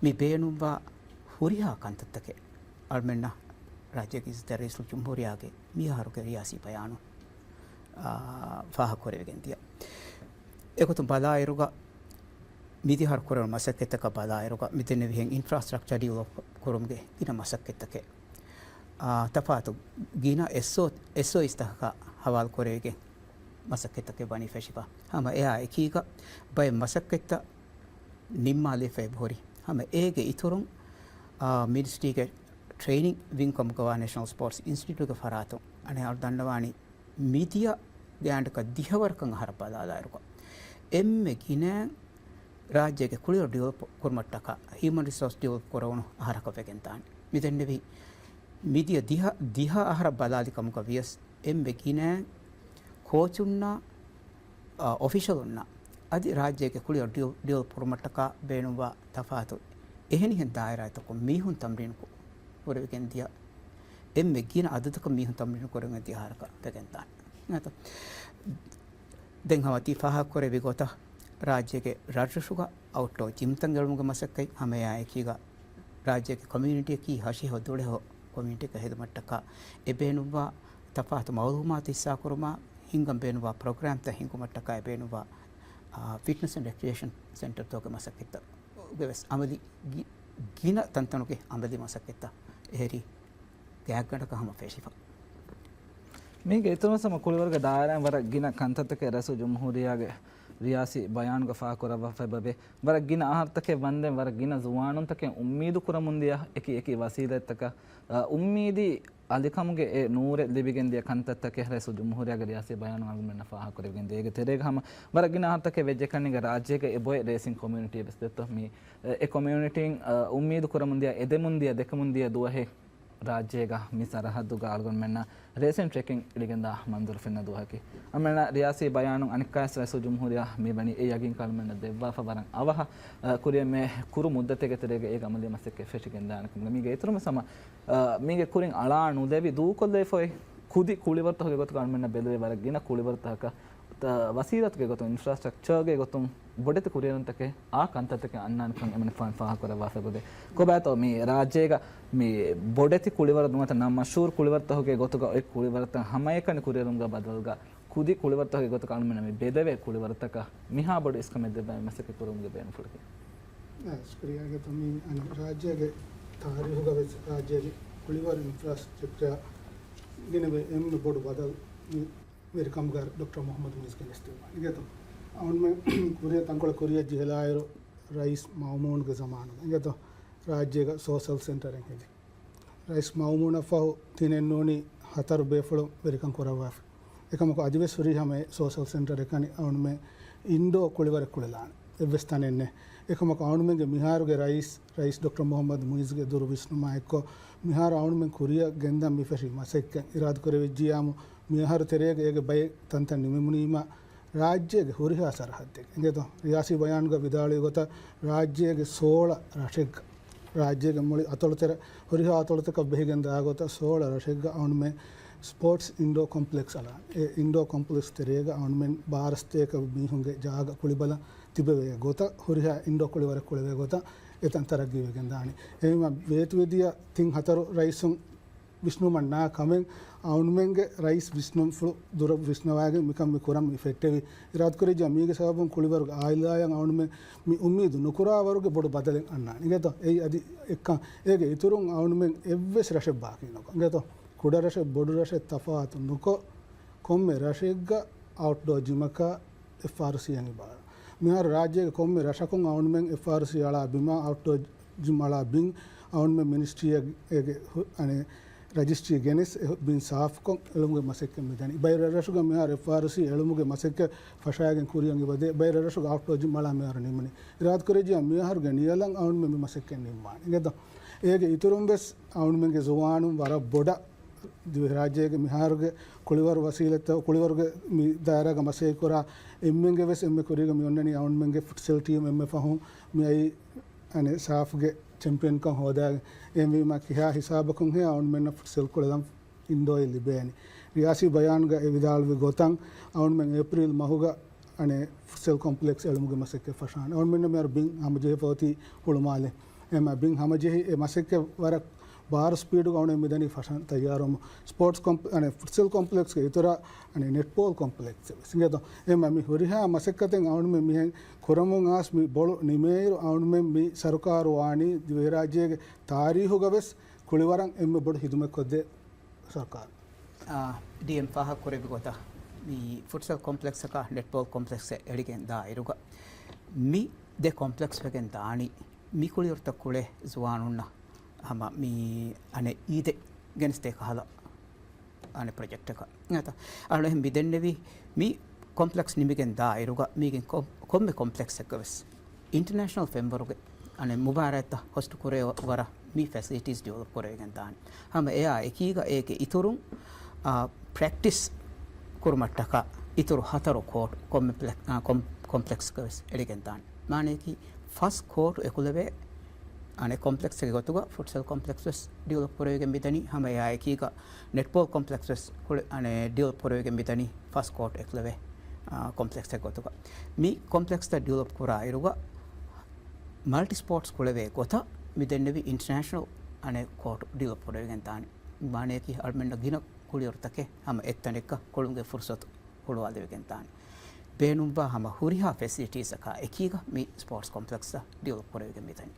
މި ބޭނުންވާ ހުރިހާ ކަންތައްތަކެއް އަޅުމެންނަށް ރާއްޖޭގެ އިއްޒަތްތެރި ރައީސުލްޖުމްހޫރިއްޔާގެ މިއަހަރުގެ ރިޔާސީ ބަޔާނު، އާ، ފާހަގަކުރެވިގެން ދިޔަ. އެގޮތުން ބަލާއިރުގަ މިދިހަރު ކުރެވުނު މަސައްކަތްތަކަށް ބަލާއިރުގަ މިދެންނެވިހެން އިންފްރާސްޓްރަކްޗާ ޑިވެލޮޕް ކުރުމުގެ ގިނަ މަސައްކަތްތަކެއް، އާ، ތަފާތު ގިނަ އެސްއޯ، އެސްއޯއީސްތަކަކާ ހަވާލު ކުރެވިގެން މަސައްކަތްތަކެއް ވަނީ ފެށިފަ. ހަމަ އެއާ އެކީގަ ބައެއް މަސައްކަތްތައް ނިންމާލެވިފައި ހުރި. ހަމަ އޭގެ އިތުރުން، އާ، މިނިސްޓްރީގެ ޓްރެއިނިން ވިން ކަމުގަވާ ނޭޝަނަލް ސްޕޯޓްސް އިންސްޓިޓިއުޓްގެ ފަރާތުން އަނެއް އަޅު ދަންނަވާނީ މިދިޔަ ގާތްގަނޑަކަށް ދިހަވަރަކަށް އަހަރަށް ބަލާލާއިރުގަ އެންމެ ގިނައިން ރާއްޖޭގެ ކުޅިވަރު ޑިވެލޮޕް ކުރުމަށްޓަކާ ހިއުމަން ރިސޯސް ޑިވެލޮޕް ކުރެވުނު އަހަރަކަށް ވެގެންދާނެ. މިދެންނެވި މިދިޔަ ދިހަ، ދިހަ އަހަރަށް ބަލާލި ކަމުގަ ވިޔަސް އެންމެ ގިނައިން ކޯޗުންނާ، އާ، އޮފިޝަލުންނާ އަދި ރާއްޖޭގެ ކުޅިވަރު ޑިވެލޮޕް ކުރުމަށްޓަކާ ބޭނުންވާ ތަފާތު އެހެނިހެން ދާއިރާތަކުން މީހުން ތަމްރީނު ކު-، ކުރެވިގެން ދިޔަ، އެންމެ ގިނަ އަދަދަކަށް މީހުން ތަމްރީނު ކުރެވިގެން ދިޔަ އަހަރަކަށް ވެގެންދާނެ. ދެން ހަމަ ތި ފާހަގަކުރެއްވި ގޮތަށް ރާއްޖޭގެ ރަށްރަށުގަ އައުޓްޑޯ ޖިމްތައް އެޅުމުގެ މަސައްކަތް ހަމައެއާއެކީގަ ރާއްޖޭގެ ކޮމިއުނިޓީއަކީ ހަށިހެޔޮ ދުޅަހެޔޮ ކޮމިއުނިޓީއަކަށް ހެދުމަށްޓަކާ އެ ބޭނުންވާ ތަފާތު މައުލޫމާތު ހިއްސާކުރުމާ ހިންގަން ބޭނުންވާ ޕްރޮގްރާމްތައް ހިންގުމަށްޓަކާ އެ ބޭނުންވާ، އާ، ފިޓްނަސް އެންޑް ރެކްރިއޭޝަން ސެންޓަރތަކުގެ މަސައްކަތްތައް ގެ ވެސް އަމަލީ ގި-، ގިނަ ތަންތަނުގެ އަމަލީ މަސައްކަތްތައް އެހެރީ ގާތްގަނޑަކަށް ހަމަ ފެށިފަ. މީގެ އިތުރުން ހަމަ ކުޅިވަރުގެ ދާއިރާއިން ވަރަށް ގިނަ ކަންތައްތަކެއް ރައީސުލްޖުމްހޫރިއްޔާގެ ރިޔާސީ ބަޔާނުގަ ފާހަގަކުރައްވާފައި އެބަވޭ. ވަރަށް ގިނަ އަހަރުތަކެއް ވަންދެން ވަރަށް ގިނަ ޒުވާނުންތަކެއް އުއްމީދު ކުރަމުންދިޔަ އެކި އެކި ވަސީލަތްތަކަށް، އަ، އުއްމީދީ އަލިކަމުގެ އެ ނޫރެއް ލިބިގެން ދިޔަ ކަންތައްތަކެއް ރައީސުލްޖުމްހޫރިއްޔާގެ ރިޔާސީ ބަޔާނު އަޅުގަނޑުމެންނަށް ފާހަގަކުރެވިގެން ދޭ. އޭގެ ތެރޭގަ ހަމަ ވަރަށް ގިނަ އަހަރުތަކެއް ވެއްޖެ ކަންނޭނގެ ރާއްޖޭގަ އެބޮތް ރޭސިން ކޮމިއުނިޓީ ވެސް ދެއްތޯ މި، އެ، އެ ކޮމިއުނިޓީން، އަ، އުއްމީދު ކުރަމުންދިޔަ، އެދެމުންދިޔަ، ދެކެމުންދިޔަ ދުވަހެއް ރާއްޖޭގަ މި ސަރަހައްދުގަ އަޅުގަނޑުމެންނަށް ރޭސިން ޓްރެކިން އިޅިގެންދާ މަންޒަރު ފެންނަ ދުވަހަކީ. އަޅުގަނޑުމެންނަށް ރިޔާސީ ބަޔާނުން އަނެއްކާވެސް ރައީސުލްޖުމްހޫރިއްޔާ މި ވަނީ އެ ޔަގީންކަން އަޅުގަނޑުމެންނަށް ދެއްވާފަ ވަރަށް އަވަހަށް، އަ، ކުރިއަށް މި ކުރު މުއްދަތެއްގެ ތެރޭގަ އޭގެ އަމަލީ މަސައްކަތް ފެށިގެންދާނެ ކަމުގަ. މީގެ އިތުރުން ހަމަ، އަ، މީގެ ކުރިން އަޅާ ނުލެވި ދޫކޮށްލެވިފައި ކުދި ކުޅިވަރުތަކުގެ ގޮތުގަ އަޅުގަނޑުމެންނަށް ބެލުވޭ ވަރަށް ގިނަ ކުޅިވަރުތަކަކަށް ތަ-، ވަސީލަތުގެ ގޮތުން، އިންފްރާސްޓްރަކްޗަރގެ ގޮތުން ބޮޑެތި ކުރިއެރުންތަކެއް އާ ކަންތައްތަކެއް އަންނާނެ ކަން އެމަނިކުފާނު ފާހަގަކުރައްވާފައި އެބަދޭ. ކޮބާތޯ މި ރާއްޖޭގަ މި ބޮޑެތި ކުޅިވަރު ނުވަތަ ނަން މަޝްހޫރު ކުޅިވަރުތަކުގެ ގޮތުގަ އޮތް ކުޅިވަރުތައް ހަމައެކަނި ކުރިއެރުމުގެ ބަދަލުގަ ކުދި ކުޅިވަރުތަކުގެ ގޮތަކަށް އަޅުގަނޑުމެން މި ބެލެވޭ ކުޅިވަރުތަކަށް މިހާ ބޮޑު އިސްކަމެއް ދެއްވާ މަސައްކަތް ކުރުމުގެ ބޭނުންފުޅަކީ. އަ، ޝުކުރިއްޔާ. އެނގޭތޯ މި ރާއްޖޭގެ ތާރީހުގަ ވެސް ރާއްޖޭގެ ކުޅިވަރު އިންފްރާސްޓްރަކްޗަރ ގިނަވެ އެންމެ ބޮޑު ބަދަލު ވެރިކަމުގަ ޑޮކްޓަރ މުޙައްމަދު މުޢިއްޒު ގެނެސްދެއްވާނެ. އިނގޭތޯ؟ އަޅުމެން ކުރިއަށް ތަންކޮޅެއް ކުރިއަށް ޖެހިލާއިރު ރައީސް މައުމޫންގެ ޒަމާނުގަ އިނގޭތޯ؟ ރާއްޖޭގަ ސޯޝަލް ސެންޓަރެއް ހެދި. ރައީސް މައުމޫނަށް ފަހު ތިނެއް ނޫނީ ހަތަރު ބޭފުޅުން ވެރިކަން ކުރައްވާފަ. އެކަމަކު އަދިވެސް ހުރީ ހަމަ އެ ސޯޝަލް ސެންޓަރެއް ކަނި އަޅުމެން އިންޑޯ ކުޅިވަރެއް ކުޅެލާނެ. އެއްވެސް ތަނެއް ނެތް. އެކަމަކު އަޅުމެންގެ މިހާރުގެ ރައީސް، ރައީސް ޑޮކްޓަރ މުޙައްމަދު މުޢިއްޒުގެ ދުރު ވިސްނުމާ އެއްކޮށް، މިހާރު އަޅުމެން ކުރިއަށް ގެންދަން މި ފެށި މަސައްކަތް އިރާދަކުރެވިއްޖިޔާމު، މިއަހަރު ތެރޭގަ އޭގެ ބައެއް ތަންތަން ނިމެމުނީމަ، ރާއްޖޭގެ ހުރިހާ ސަރަހައްދެއް އިނގޭތޯ؟ ރިޔާސީ ބަޔާނުގަ ވިދާޅުވި ގޮތަށް، ރާއްޖޭގެ ސޯޅަ ރަށެއްގަ، ރާއްޖޭގެ މުޅި އަތޮޅުތެރެ، ހުރިހާ އަތޮޅުތަކަށް ބެހިގެން ދާ ގޮތަށް ސޯޅަ ރަށެއްގަ އަޅުމެން ސްޕޯޓްސް އިންޑޯ ކޮމްޕްލެކްސް އަޅާނެ. އެ އިންޑޯ ކޮމްޕްލެކްސް ތެރޭގަ އަޅުމެން ބާރަސްތޭކަ މީހުންގެ ޖާގަ ކުޅިބަލަން ތިބެވޭ ގޮތަށް، ހުރިހާ އިންޑޯ ކުޅިވަރެއް ކުޅެވޭ ގޮތަށް އެތަން ތަރައްގީވެގެން ދާނެ. އެހެންވީމަ ވޭތުވެދިޔަ ތިން ހަތަރު ރައީސުން ވިސްނުމަށް ނާ ކަމެއް އަޅުމެންގެ ރައީސް ވިސްނުންފުޅު ދުރަށް ވިސްނަވާގެން މިކަން މި ކުރަން މި ފެއްޓެވި. އިރާދަކުރެއްޖިޔާ މީގެ ސަބަބުން ކުޅިވަރުގެ އާއިލާއަށް އަޅުމެން މި އުއްމީދު ނުކުރާ ވަރުގެ ބޮޑު ބަދަލެއް އަންނާނެ. އިނގޭތޯ؟ އެއީ އަދި އެއްކަން. އޭގެ އިތުރުން އަޅުމެން އެއްވެސް ރަށެއް ބާކީ ނުކޮށް. އިނގޭތޯ؟ ކުޑަ ރަށެއް ބޮޑު ރަށެއް ތަފާތު ނުކޮށް، ކޮންމެ ރަށެއްގަ އައުޓްޑޯ ޖިމަކާ އެފްއާރުސީއަށް އިބާރާތް. މިހާރު ރާއްޖޭގެ ކޮންމެ ރަށަކުން އަޅުމެން އެފްއާރުސީ އަޅާ ބިމާ، އައުޓްޑޯ ޖިމް އަޅާ ބިން، އަޅުމެން މިނިސްޓްރީއެއް އޭގެ ހު-، އަނެއް ރަޖިސްޓްރީ ގެނެސް އެ ބިން ސާފުކޮށް އެޅުމުގެ މަސައްކަތް މިދަނީ. ބައެއް ރަށްރަށުގަ މިހާރު އެފްއާރުސީ އެޅުމުގެ މަސައްކަތް ފަށާގެން ކުރިއަށް އިވަދޭ. ބައެއް ރަށްރަށުގަ އައުޓްޑޯ ޖިމް އަޅާ މިހާރު ނިމުނީ. އިރާދަކުރެއްޖިޔާ މިއަހަރުގެ ނިޔަލަށް އަޅުމެން މި މަސައްކަތް ނިންމާނެ. އިނގޭތޯ؟ އޭގެ އިތުރުން ވެސް އަޅުމެންގެ ޒުވާނުން ވަރަށް ބޮޑަށް ދިވެހިރާއްޖޭގެ މިހާރުގެ ކުޅިވަރު ވަސީލަތްތައް، ކުޅިވަރުގެ މި ދާއިރާގަ މަސައްކަތް ކުރާ އެންމެންގެ ވެސް އެންމެ ކުރީގަ މި އޮންނަނީ އަޅުމެންގެ ފުޓްސަލް ޓީމް އެންމެ ފަހުން މި އައީ އަނެއް ސާފްގެ ޗެމްޕިއަންކަން ހޯދާގެން. އެހެންވީމަ ކިހާ ހިސާބަކުންހޭ އަޅުމެންނަށް ފުޓްސަލް ކުޅެލަން އިންޑޯއެއް ލިބޭނެ. ރިޔާސީ ބަޔާންގަ އެ ވިދާޅުވި ގޮތަށް އަޅުމެން އޭޕްރީލް މަހުގަ އަނެއް ފުޓްސަލް ކޮމްޕްލެކްސް އެޅުމުގެ މަސައްކަތް ފަށާނެ. އަޅުމެންނަށް މިހާރު ބިން ހަމަޖެހިފަ އޮތީ ހުޅުމާލެ. އެމަ ބިން ހަމަޖެހި އެ މަސައްކަތް ވަރަށް ބާރު ސްޕީޑުގަ އަޅުމެން މިދަނީ ފަށަން ތައްޔާރުވަމުން. ސްޕޯޓްސް ކޮމްޕް-، އަނެއް ފުޓްސަލް ކޮމްޕްލެކްސްގެ އިތުރަށް އަނެއް ނެޓްބޯލް ކޮމްޕްލެކްސް ވެސް. އިނގޭތޯ؟ އެމަ މި ހުރިހާ މަސައްކަތެއް އަޅުމެން މިހެން ކުރަމުން އާސް މި ބޮޅު ނިމޭއިރު އަޅުމެން މި ސަރުކާރު ވާނީ ދިވެހިރާއްޖޭގެ ތާރީހުގަ ވެސް ކުޅިވަރަށް އެންމެ ބޮޑު ހިދުމަތް ކޮށްދޭ ސަރުކާރު. އާ، ޑީއެމް ފާހަގަ ކުރެއްވި ގޮތަށް މި ފުޓްސަލް ކޮމްޕްލެކްސަކާ ނެޓްބޯލް ކޮމްޕްލެކްސެއް އެޅިގެން ދާއިރުގަ މި ދެ ކޮމްޕްލެކްސް ވެގެން ދާނީ މި ކުޅިވަރުތައް ކުޅޭ ޒުވާނުންނަށް ހަމަ މި އަނެއް އީދެއް ގެނެސްދޭ ކަހަލަ އަނެއް ޕްރޮޖެކްޓަކަށް. އެހެން މި ދެންނެވީ މި ކޮމްޕްލެކްސް ނިމިގެން ދާއިރުގަ މީގެން ކޮ-، ކޮންމެ ކޮމްޕްލެކްސްއެއްގަ ވެސް އިންޓަރނޭޝަނަލް ފެންވަރުގެ އަނެއް މުބާރާތްތައް ހޮސްޓް ކުރޭ ވަރަށް މި ފެސިލިޓީސް ޑިވެލޮޕް ކުރެވިގެން ދާނެ. ހަމަ އެއާ އެކީގަ އޭގެ އިތުރުން، އާ، ޕްރެކްޓިސް ކުރުމަށްޓަކާ އިތުރު ހަތަރު ކޯޓް ކޮމްޕްލެކް-، އާ، ކޮމް-، ކޮމްޕްލެކްސްގަ ވެސް އެޅިގެން ދާނެ. މާނަޔަކީ ފަސް ކޯޓު އެކުލެވޭ، އަނެއް ކޮމްޕްލެކްސްއެއްގެ ގޮތުގަ ފުޓްސަލް ކޮމްޕްލެކްސް ވެސް ޑިވެލޮޕް ކުރެވިގެން މިދަނީ. ހަމަ އެއާ އެކީގަ ނެޓްބޯލް ކޮމްޕްލެކްސް ވެސް ކުޅެ-، އަނެއް ޑިވެލޮޕް ކުރެވިގެން މިދަނީ ފަސް ކޯޓް އެކުލެވޭ، އާ، ކޮމްޕްލެކްސްއެއްގެ ގޮތުގަ. މި ކޮމްޕްލެކްސްތައް ޑިވެލޮޕް ކުރާ އިރުގަ މަލްޓި ސްޕޯޓްސް ކުޅެވޭ ގޮތަށް މި ދެންނެވި އިންޓަރނޭޝަނަލް އަނެއް ކޯޓް ޑިވެލޮޕް ކުރެވިގެން ދާނެ. މާނަޔަކީ އަޅުމެންނަށް ގިނަ ކުޅިވަރުތަކެއް ހަމަ އެއްތަނެއްގަ ކުޅުމުގެ ފުރުސަތު ހުޅުވާލެވިގެން ދާނެ. ބޭނުންވާ ހަމަ ހުރިހާ ފެސިލިޓީސްއަކާ އެކީގަ މި ސްޕޯޓްސް ކޮމްޕްލެކްސްތައް ޑިވެލޮޕް ކުރެވިގެން މިދަނީ.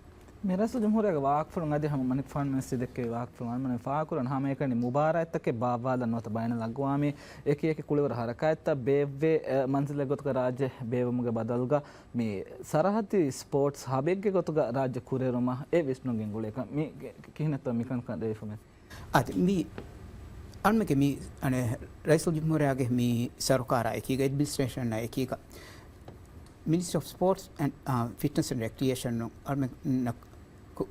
މި ރައީސުލްޖުމްހޫރިއްޔާގެ ވާހަކަފުޅުން އަދި ހަމަ މަނިކުފާނު ވެސް ދެއްކެވި ވާހަކަފުޅުން އަޅުމެން ފާހަގަކުރަން ހަމައެކަނި މުބާރާތްތަކެއް ބާއްވާލަން ނުވަތަ ބައިނަލްއަގްވާމީ އެކި އެކި ކުޅިވަރު ހަރަކާތްތައް ބޭއްވޭ، އަ، މަންޒިލެއް ގޮތުގަ ރާއްޖެ ބޭއްވުމުގެ ބަދަލުގަ މި ސަރަހައްދީ ސްޕޯޓްސް ހަބެއްގެ ގޮތުގަ ރާއްޖެ ކުރިއެރުމަށް އެ ވިސްނުން ގެންގުޅޭކަން މި ކިހިނެއްތޯ މިކަންކަން ދެވިފަ މެން؟ އަދި މި އަޅުމެންގެ މި އަނެއް ރައީސުލްޖުމްހޫރިއްޔާގެ މި ސަރުކާރާ އެކީގަ އެޑްމިނިސްޓްރޭޝަންއާ އެކީގަ މިނިސްޓްރީ އޮފް ސްޕޯޓްސް އެންޑް، އާ، ފިޓްނަސް އެންޑް ރެކްރިއޭޝަނުން އަޅުމެން،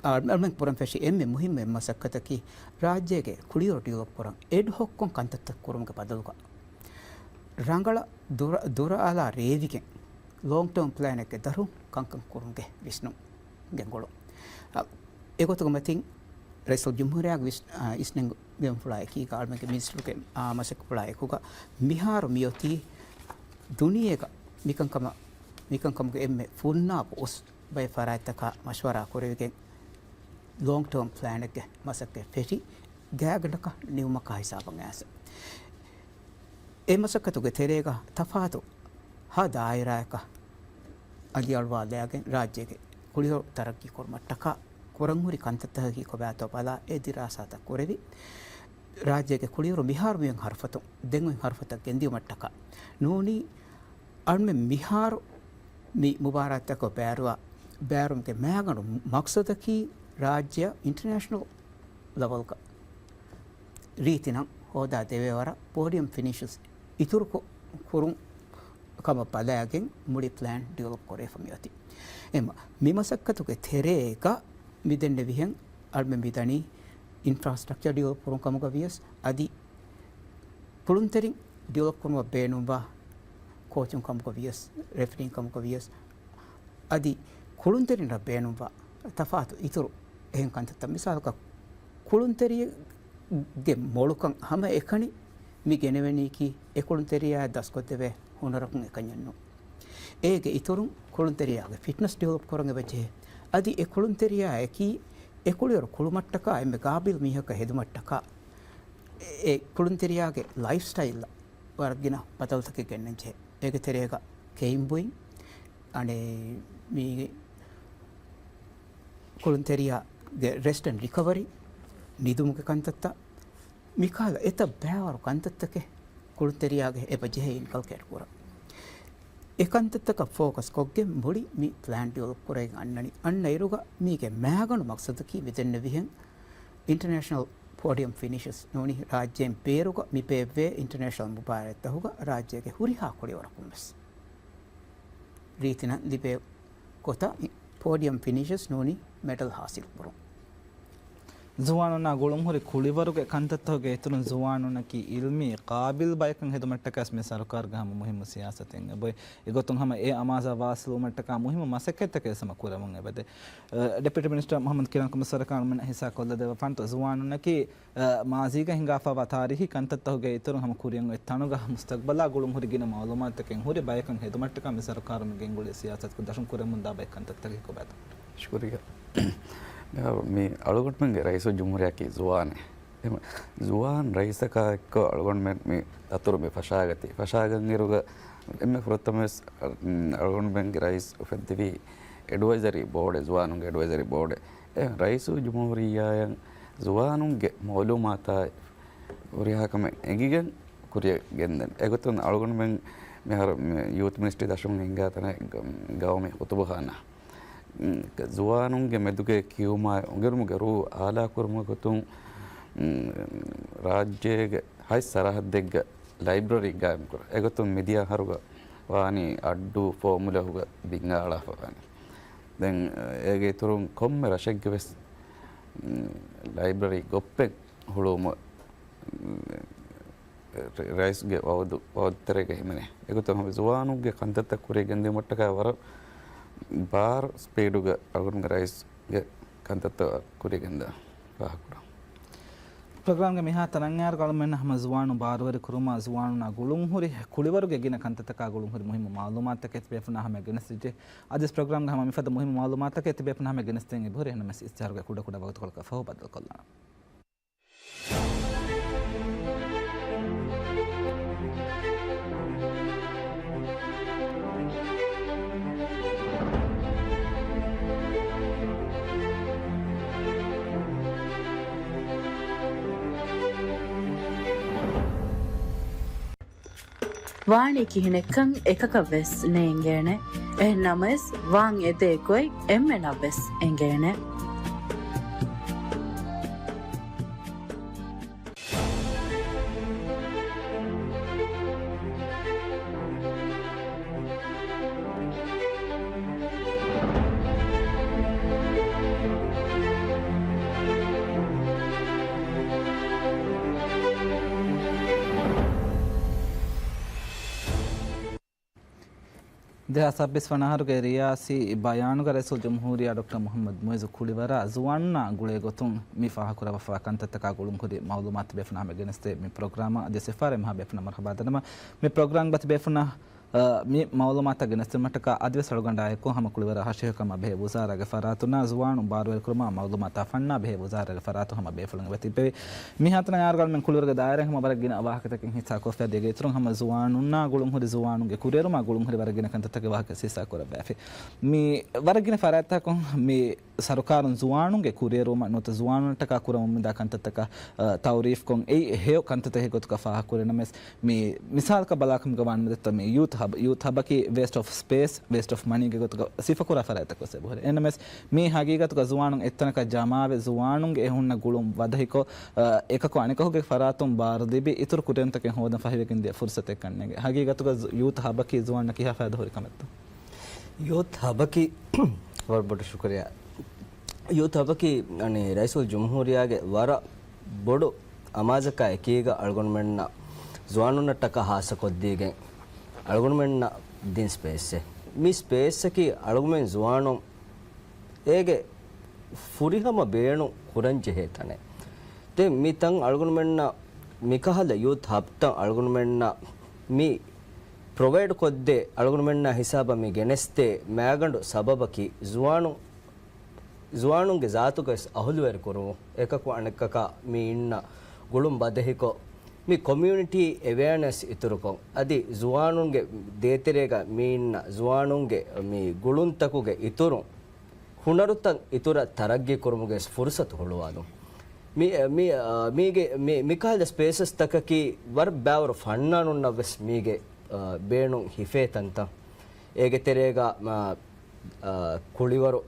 އަޅުމެން ކުރަން ފެށި އެންމެ މުހިއްމު އެއް މަސައްކަތަކީ ރާއްޖޭގެ ކުޅިވަރު ޑިވެލޮޕް ކުރަން އެޑް ހޮކްކޮން ކަންތައްތައް ކުރުމުގެ ބަދަލުގަ ރަނގަޅަށް ދުރަ-، ދުރައަލާ ރޭވިގެން ލޯންގް ޓާމް ޕްލޭނެއްގެ ދަށުން ކަންކަން ކުރުމުގެ ވިސްނުން ގެންގުޅުން. އަ، އެގޮތުގެ މަތިން ރައީސުލްޖުމްހޫރިއްޔާގެ ވިސް-، އަ، ވިސްނެން ގެންފުޅާ އެކީގަ އަޅުމެންގެ މިނިސްޓްރީގެ، އާ، މަސައްކަތްޕުޅާ އެކުގަ މިހާރު މިއޮތީ ދުނިޔޭގަ މިކަންކަމަށް، މިކަންކަމުގެ އެންމެ ފުންނާބު އުސް ބައެއް ފަރާތްތަކާ މަޝްވަރާ ކުރެވިގެން ލޯންގް ޓާމް ޕްލޭނެއްގެ މަސައްކަތް ފެށި ގާތްގަނޑަކަށް ނިމުމަކާ ހިސާބަށް އައިސް. އެ މަސައްކަތުގެ ތެރޭގަ ތަފާތު ހަ ދާއިރާއަކަށް އަލިއަޅުވާލައިގެން ރާއްޖޭގެ ކުޅިވަރު ތަރައްގީ ކުރުމަށްޓަކާ ކުރަންހުރި ކަންތައްތަކަކީ ކޮބާތޯ ބަލާ އެ ދިރާސާތައް ކުރެވި. ރާއްޖޭގެ ކުޅިވަރު މިހާރު މިއޮތް ހަރުފަތުން ދެން އޮތް ހަރުފަތަށް ގެންދިއުމަށްޓަކާ ނޫނީ، އަޅުމެން މިހާރު މި މުބާރާތްތަކަށް ބޭރުވާ ބޭރުމުގެ މައިގަނޑު މަޤްޞަދަކީ ރާއްޖެއަށް އިންޓަރނޭޝަނަލް ލެވެލްގަ ރީތިނަން ހޯދާ ދެވޭ ވަރަށް ޕޯޑިއަމް ފިނިޝަސް އިތުރު ކު-، ކުރުން ކަމަށް ބަލާގެން މުޅި ޕްލޭން ޑިވެލޮޕް ކުރެވިފަ މިއޮތީ. އެމަ، މި މަސައްކަތުގެ ތެރޭގަ މި ދެންނެވިހެން އަޅުމެން މިދަނީ އިންފްރާސްޓްރަކްޗަރ ޑިވެލޮޕް ކުރުން ކަމުގަ ވިޔަސް، އަދި ކުޅުންތެރިން ޑިވެލޮޕް ކުރުމަށް ބޭނުންވާ ކޯޗުން ކަމުގަ ވިޔަސް، ރެފްރީން ކަމުގަ ވިޔަސް، އަދި ކުޅުންތެރިންނަށް ބޭނުންވާ ތަފާތު އިތުރު އެހެން ކަންތައްތައް. މިސާލަކަށް، ކުޅުންތެރިއެއްގެ މޮޅުކަން ހަމައެކަނި މި ގެނެވެނީކީ އެ ކުޅުންތެރިޔާއަށް ދަސްކޮށްދެވޭ ހުނަރަކުން އެކަންޏެއް ނޫން. އޭގެ އިތުރުން ކުޅުންތެރިޔާގެ ފިޓްނަސް ޑިވެލޮޕް ކުރަން އެބަޖެހޭ. އަދި އެ ކުޅުންތެރިޔާއަކީ އެ ކުޅިވަރު ކުޅުމަށްޓަކާ އެންމެ ގާބިލް މީހަކަށް ހެދުމަށްޓަކާ އެ ކުޅުންތެރިޔާގެ ލައިފް ސްޓައިލްއަށް ވަރަށް ގިނަ ބަދަލުތަކެއް ގެންނަންޖެހޭ. އޭގެ ތެރޭގަ ކެއިން ބުއިން، އަނެއް މީގެ ކުޅުންތެރިޔާގެ ރެސްޓް އެންޑް ރިކަވަރީ، ނިދުމުގެ ކަންތައްތައް، މިކަހަލަ އެތައް ބައިވަރު ކަންތައްތަކެއް ކުޅުންތެރިޔާގެ އެބަ ޖެހޭ އިންކަލްކޭޓް ކުރަން. އެ ކަންތައްތަކަށް ފޯކަސް ކޮށްގެން މުޅި މި ޕްލޭން ޑިވެލޮޕް ކުރައިގެން އަންނަނީ. އަންނަ އިރުގަ މީގެ މައިގަނޑު މަޤްޞަދަކީ މިދެންނެވިހެން އިންޓަރނޭޝަނަލް ޕޯޑިއަމް ފިނިޝަސް ނޫނީ ރާއްޖޭން ބޭރުގަ މި ބޭއްވޭ އިންޓަރނޭޝަނަލް މުބާރާތްތަކުގަ ރާއްޖޭގެ ހުރިހާ ކުޅިވަރަކުން ވެސް ރީތިނަށް ލިބޭ ގޮތަށް ޕޯޑިއަމް ފިނިޝަސް ނޫނީ މެޑަލް ހާސިލް ކުރުން. ޒުވާނުންނާ ގުޅުންހުރި ކުޅިވަރުގެ ކަންތައްތަކުގެ އިތުރުން ޒުވާނުންނަކީ އިލްމީ ޤާބިލް ބަޔަކަށް ހެދުމަށްޓަކަސް މި ސަރުކާރުގެ ހަމަ މުހިއްމު ސިޔާސަތެއް އެބައޮތް. އެގޮތުން ހަމަ އެ އަމާޒަށް ވާސިލުވުމަށްޓަކާ މުހިއްމު މަސައްކަތްތަކެއް ހަމަ ކުރަމުން އެބަދޭ. އަ، ޑެޕިއުޓީ މިނިސްޓަރ މުޙައްމަދު ކިރަން ކުރުމަށް ސަރުކާރުން ހިއްސާ ކޮށްލަދެއްވަފާނެތޯ ޒުވާނުންނަކީ އަ، މާޒީގަ ހިނގާފައިވާ ތާރީޚީ ކަންތައްތަކުގެ އިތުރުން ހަމަ ކުރިއަށް އޮތް ތަނުގަ މުސްތަޤްބަލާ ގުޅުންހުރި ގިނަ މަޢުލޫމާތުތަކެއް ހުރި ބަޔަކަށް ހެދުމަށްޓަކާ މި ސަރުކާރުން ގެންގުޅޭ ސިޔާސަތުގެ ދަށުން ކުރެމުންދާ ބައެއް ކަންތައްތަކެއް ކޮބާތޯ؟ ޝުކުރިއްޔާ. މިހާރު މި އަޅުގަނޑުމެންގެ ރައީސުލްޖުމްހޫރިއްޔާއަކީ ޒުވާނެއް. އެހެން ޒުވާން ރައީސަކާ އެއްކޮށް އަޅުގަނޑުމެން މި ދަތުރު މި ފަށާގަތީ. ފަށާގަން އިރުގަ އެންމެ ފުރަތަމަވެސް، އަ، އަޅުގަނޑުމެންގެ ރައީސް އުފެއްދެވީ އެޑްވައިޒަރީ ބޯޑެއް، ޒުވާނުންގެ އެޑްވައިޒަރީ ބޯޑެއް. އެ ރައީސުލްޖުމްހޫރިއްޔާއަށް ޒުވާނުންގެ މަޢުލޫމާތާ ހުރިހާ ކަމެއް އެނގިގެން ކުރިއަށް ގެންދަން. އެގޮތުން އަޅުގަނޑުމެން މިހާރު މި ޔޫތު މިނިސްޓްރީ ދަށުން ހިންގާ ތަނެއް ގަ-، ގައުމީ ޚުތުބުޚާނާ. މް، ޒުވާނުންގެ މެދުގެ ކިޔުމާއި އުނގެނުމުގެ ރޫހު އާލާކުރުމުގެ ގޮތުން، މް، ރާއްޖޭގެ ހަތް ސަރަހައްދެއްގަ ލައިބްރަރީ ގާއިމްކުރާ. އެގޮތުން މިދިޔަ އަހަރުގަ ވާނީ އައްޑޫ ފޯމުލަހުގަ ބިންގާ އަޅާފަ ވާނީ. ދެން އޭގެ އިތުރުން ކޮންމެ ރަށެއްގެ ވެސް، މް، ލައިބްރަރީ ގޮށްޕެއް ހުޅުވުމަށް، މް، ރައީސްގެ ވައުދު، ވައުދު ތެރޭގަ ހިމެނޭ. އެގޮތުން ހަމަ ޒުވާނުންގެ ކަންތައްތައް ކުރިއަށް ގެންދިއުމަށްޓަކާ ވަރަށް ބާރު ސްޕީޑުގަ އަޅުގަނޑުގެ ރައީސްގެ ކަންތައްތައް ކުރިއަށް ގެންދާ ފާހަގަކުރަން. ޕްރޮގްރާމްގެ މިހާތަނަށް އަޅުމެން ހަމަ ޒުވާނުން ބާރުވެރިކުރުމާ، ޒުވާނުންނާ ގުޅުންހުރި ކުޅިވަރުގެ ގިނަ ކަންތައްތަކާ ގުޅުންހުރި މުހިއްމު މަޢުލޫމާތުތަކެއް ތިބޭފުނާ ހަމަ ގެނެސްދިއްޖެ. އަދިވެސް ޕްރޮގްރާމްގެ ހަމަ މިފަދަ މުހިއްމު މަޢުލޫމާތުތަކެއް ތިބޭފުނާ ހަމަ ގެނެސްދޭން އެބަހުރި. އެހެންނަމަވެސް އިސްތިހާރުގެ ކުޑަކުޑަ ވަގުތުކޮޅަކަށް ފަހު ބައްދަލުކޮށްލާނަން. ވާނީ ކިހިނެއްކަން އެކަކަށް ވެސް ނޭނގޭނެ. އެހެން ނަމަވެސް، ވާން އެދޭ ގޮތް އެންމެނަށް ވެސް އެނގޭނެ. ދެހާސް ސައްބީސް ވަނަ އަހަރުގެ ރިޔާސީ ބަޔާނުގަ ރައީސުލްޖުމްހޫރިއްޔާ ޑޮކްޓަރ މުޙައްމަދު މުޢިއްޒު ކުޅިވަރާ ޒުވާނުންނާ ގުޅޭ ގޮތުން މި ފާހަގަކުރައްވާފައިވާ ކަންތައްތަކާ ގުޅުންހުރި މަޢުލޫމާތު ތިބޭފުނާ ހަމަ ގެނެސްދޭ މި ޕްރޮގްރާމަށް. އަދިވެސް އެފްއާރްއޭ މަހާ ބޭފުނަށް މަރުޙަބާ ދަންނަވަން. މި ޕްރޮގްރާމްގަ ތިބޭފުނާ އަ، މި މަޢުލޫމާތުތައް ގެނެސްދިނުމަށްޓަކާ އަދިވެސް އަޅުގަނޑާއެކު ހަމަ ކުޅިވަރާ ހަށިހަކަމާ ބެހޭ ވުޒާރާގެ ފަރާތުންނާ ޒުވާނުން ބާރުވެރިކުރުމާ މަޢުލޫމާތާ ފަންނާ ބެހޭ ވުޒާރާގެ ފަރާތުން ހަމަ ބޭފުޅުން އެބަ ތިއްބެވި. މިހާތަނަށް އަޅުގަނޑުމެން ކުޅިވަރުގެ ދާއިރާއިން ހަމަ ވަރަށް ގިނަ ވާހަކަތަކެއް ހިއްސާ ކޮށްފައި ދޭ. އޭގެ އިތުރުން ހަމަ ޒުވާނުންނާ ގުޅުންހުރި ޒުވާނުންގެ ކުރިއެރުމާ ގުޅުންހުރި ވަރަށް ގިނަ ކަންތައްތަކެއް ވާހަކަ ހިއްސާ ކުރައްވައިފި. މި ވަރަށް ގިނަ ފަރާތްތަކުން މި ސަރުކާރުން ޒުވާނުންގެ ކުރިއެރުވުމަށް ނުވަތަ ޒުވާނުންނަށްޓަކާ ކުރަމުން މިދާ ކަންތައްތަކަށް، އަ، ތައުރީފްކޮށް އެއީ ހެޔޮ ކަންތައްތަކެއް ގޮތުގަ ފާހަގަކުރޭ. ނަމަވެސް މި މިސާލަކަށް ބަލާކަމުގަ ވާނަމަ ދެއްތޯ މި ޔޫތު ހަބް، ޔޫތު ހަބަކީ ވޭސްޓް އޮފް ސްޕޭސް، ވޭސްޓް އޮފް މަނީގެ ގޮތުގަ ސިފަކުރާ ފަރާތްތަކުން ވެސް އެބަހުރޭ. އެހެންނަމަވެސް މީ ހަގީގަތުގަ ޒުވާނުން އެއްތަނަކަށް ޖަމާވެ، ޒުވާނުންގެ އެ ހުންނަ ގުޅުން ވަދެހިކޮށް، އަ، އެކަކު އަނެކަކުގެ ފަރާތުން ބާރު ލިބި، އިތުރު ކުރިއެރުންތަކެއް ހޯދަން ފަހިވެގެން ދިޔަ ފުރުސަތެއް ކަންނޭނގެ. ހަގީގަތުގަ ޒު-، ޔޫތު ހަބަކީ ޒުވާންނަށް ކިހާ ފައިދާ ހުރި ކަމެއްތޯ؟ ޔޫތު ހަބަކީ ވަރަށް ބޮޑު ޝުކުރިއްޔާ. ޔޫތު ހަބަކީ، އަނެއް، ރައީސުލް ޖުމްހޫރިއްޔާގެ ވަރަށް ބޮޑު އަމާޒަކާ އެކީގަ އަޅުގަނޑުމެންނަށް ޒުވާނުންނަށްޓަކާ ހާއްސަކޮށްދީގެން އަޅުގަނޑުމެންނަށް ދިން ސްޕޭސްއެއް. މި ސްޕޭސްއަކީ އަޅުގަނޑުމެން ޒުވާނުން އޭގެ ފުރިހަމަ ބޭނުން ކުރަންޖެހޭ ތަނެއް. ދެން މި ތަން އަޅުގަނޑުމެންނަށް މިކަހަލަ ޔޫތު ހަބްތައް އަޅުގަނޑުމެންނަށް މި ޕްރޮވައިޑް ކޮށްދޭ، އަޅުގަނޑުމެންނާ ހިސާބަށް މި ގެނެސްދޭ މައިގަނޑު ސަބަބަކީ ޒުވާނު-، ޒުވާނުންގެ ޒާތުގައި ވެސް އަހުލުވެރި ކުރުމުން، އެކަކު އަނެއްކަކާ މި އިންނަ ގުޅުން ބަދެހިކޮށް، މި ކޮމިއުނިޓީ އެވެއާނެސް އިތުރުކޮށް، އަދި ޒުވާނުންގެ ދޭތެރޭގަ މި އިންނަ ޒުވާނުންގެ މި ގުޅުންތަކުގެ އިތުރުން، ހުނަރުތައް އިތުރަށް ތަރައްގީ ކުރުމުގެ ފުރުސަތު ހުޅުވާލުން. މި، މި، މީގެ، މި، މިކަހަލަ ސްޕޭސަސް ތަކަކީ ވަރަށް ބާވަރު ފަންނާނުންނަށް ވެސް މީގެ، އާ، ބޭނުން ހިފޭ ތަންތަން. އޭގެ ތެރޭގަ، މާ، އާ، ކުޅިވަރު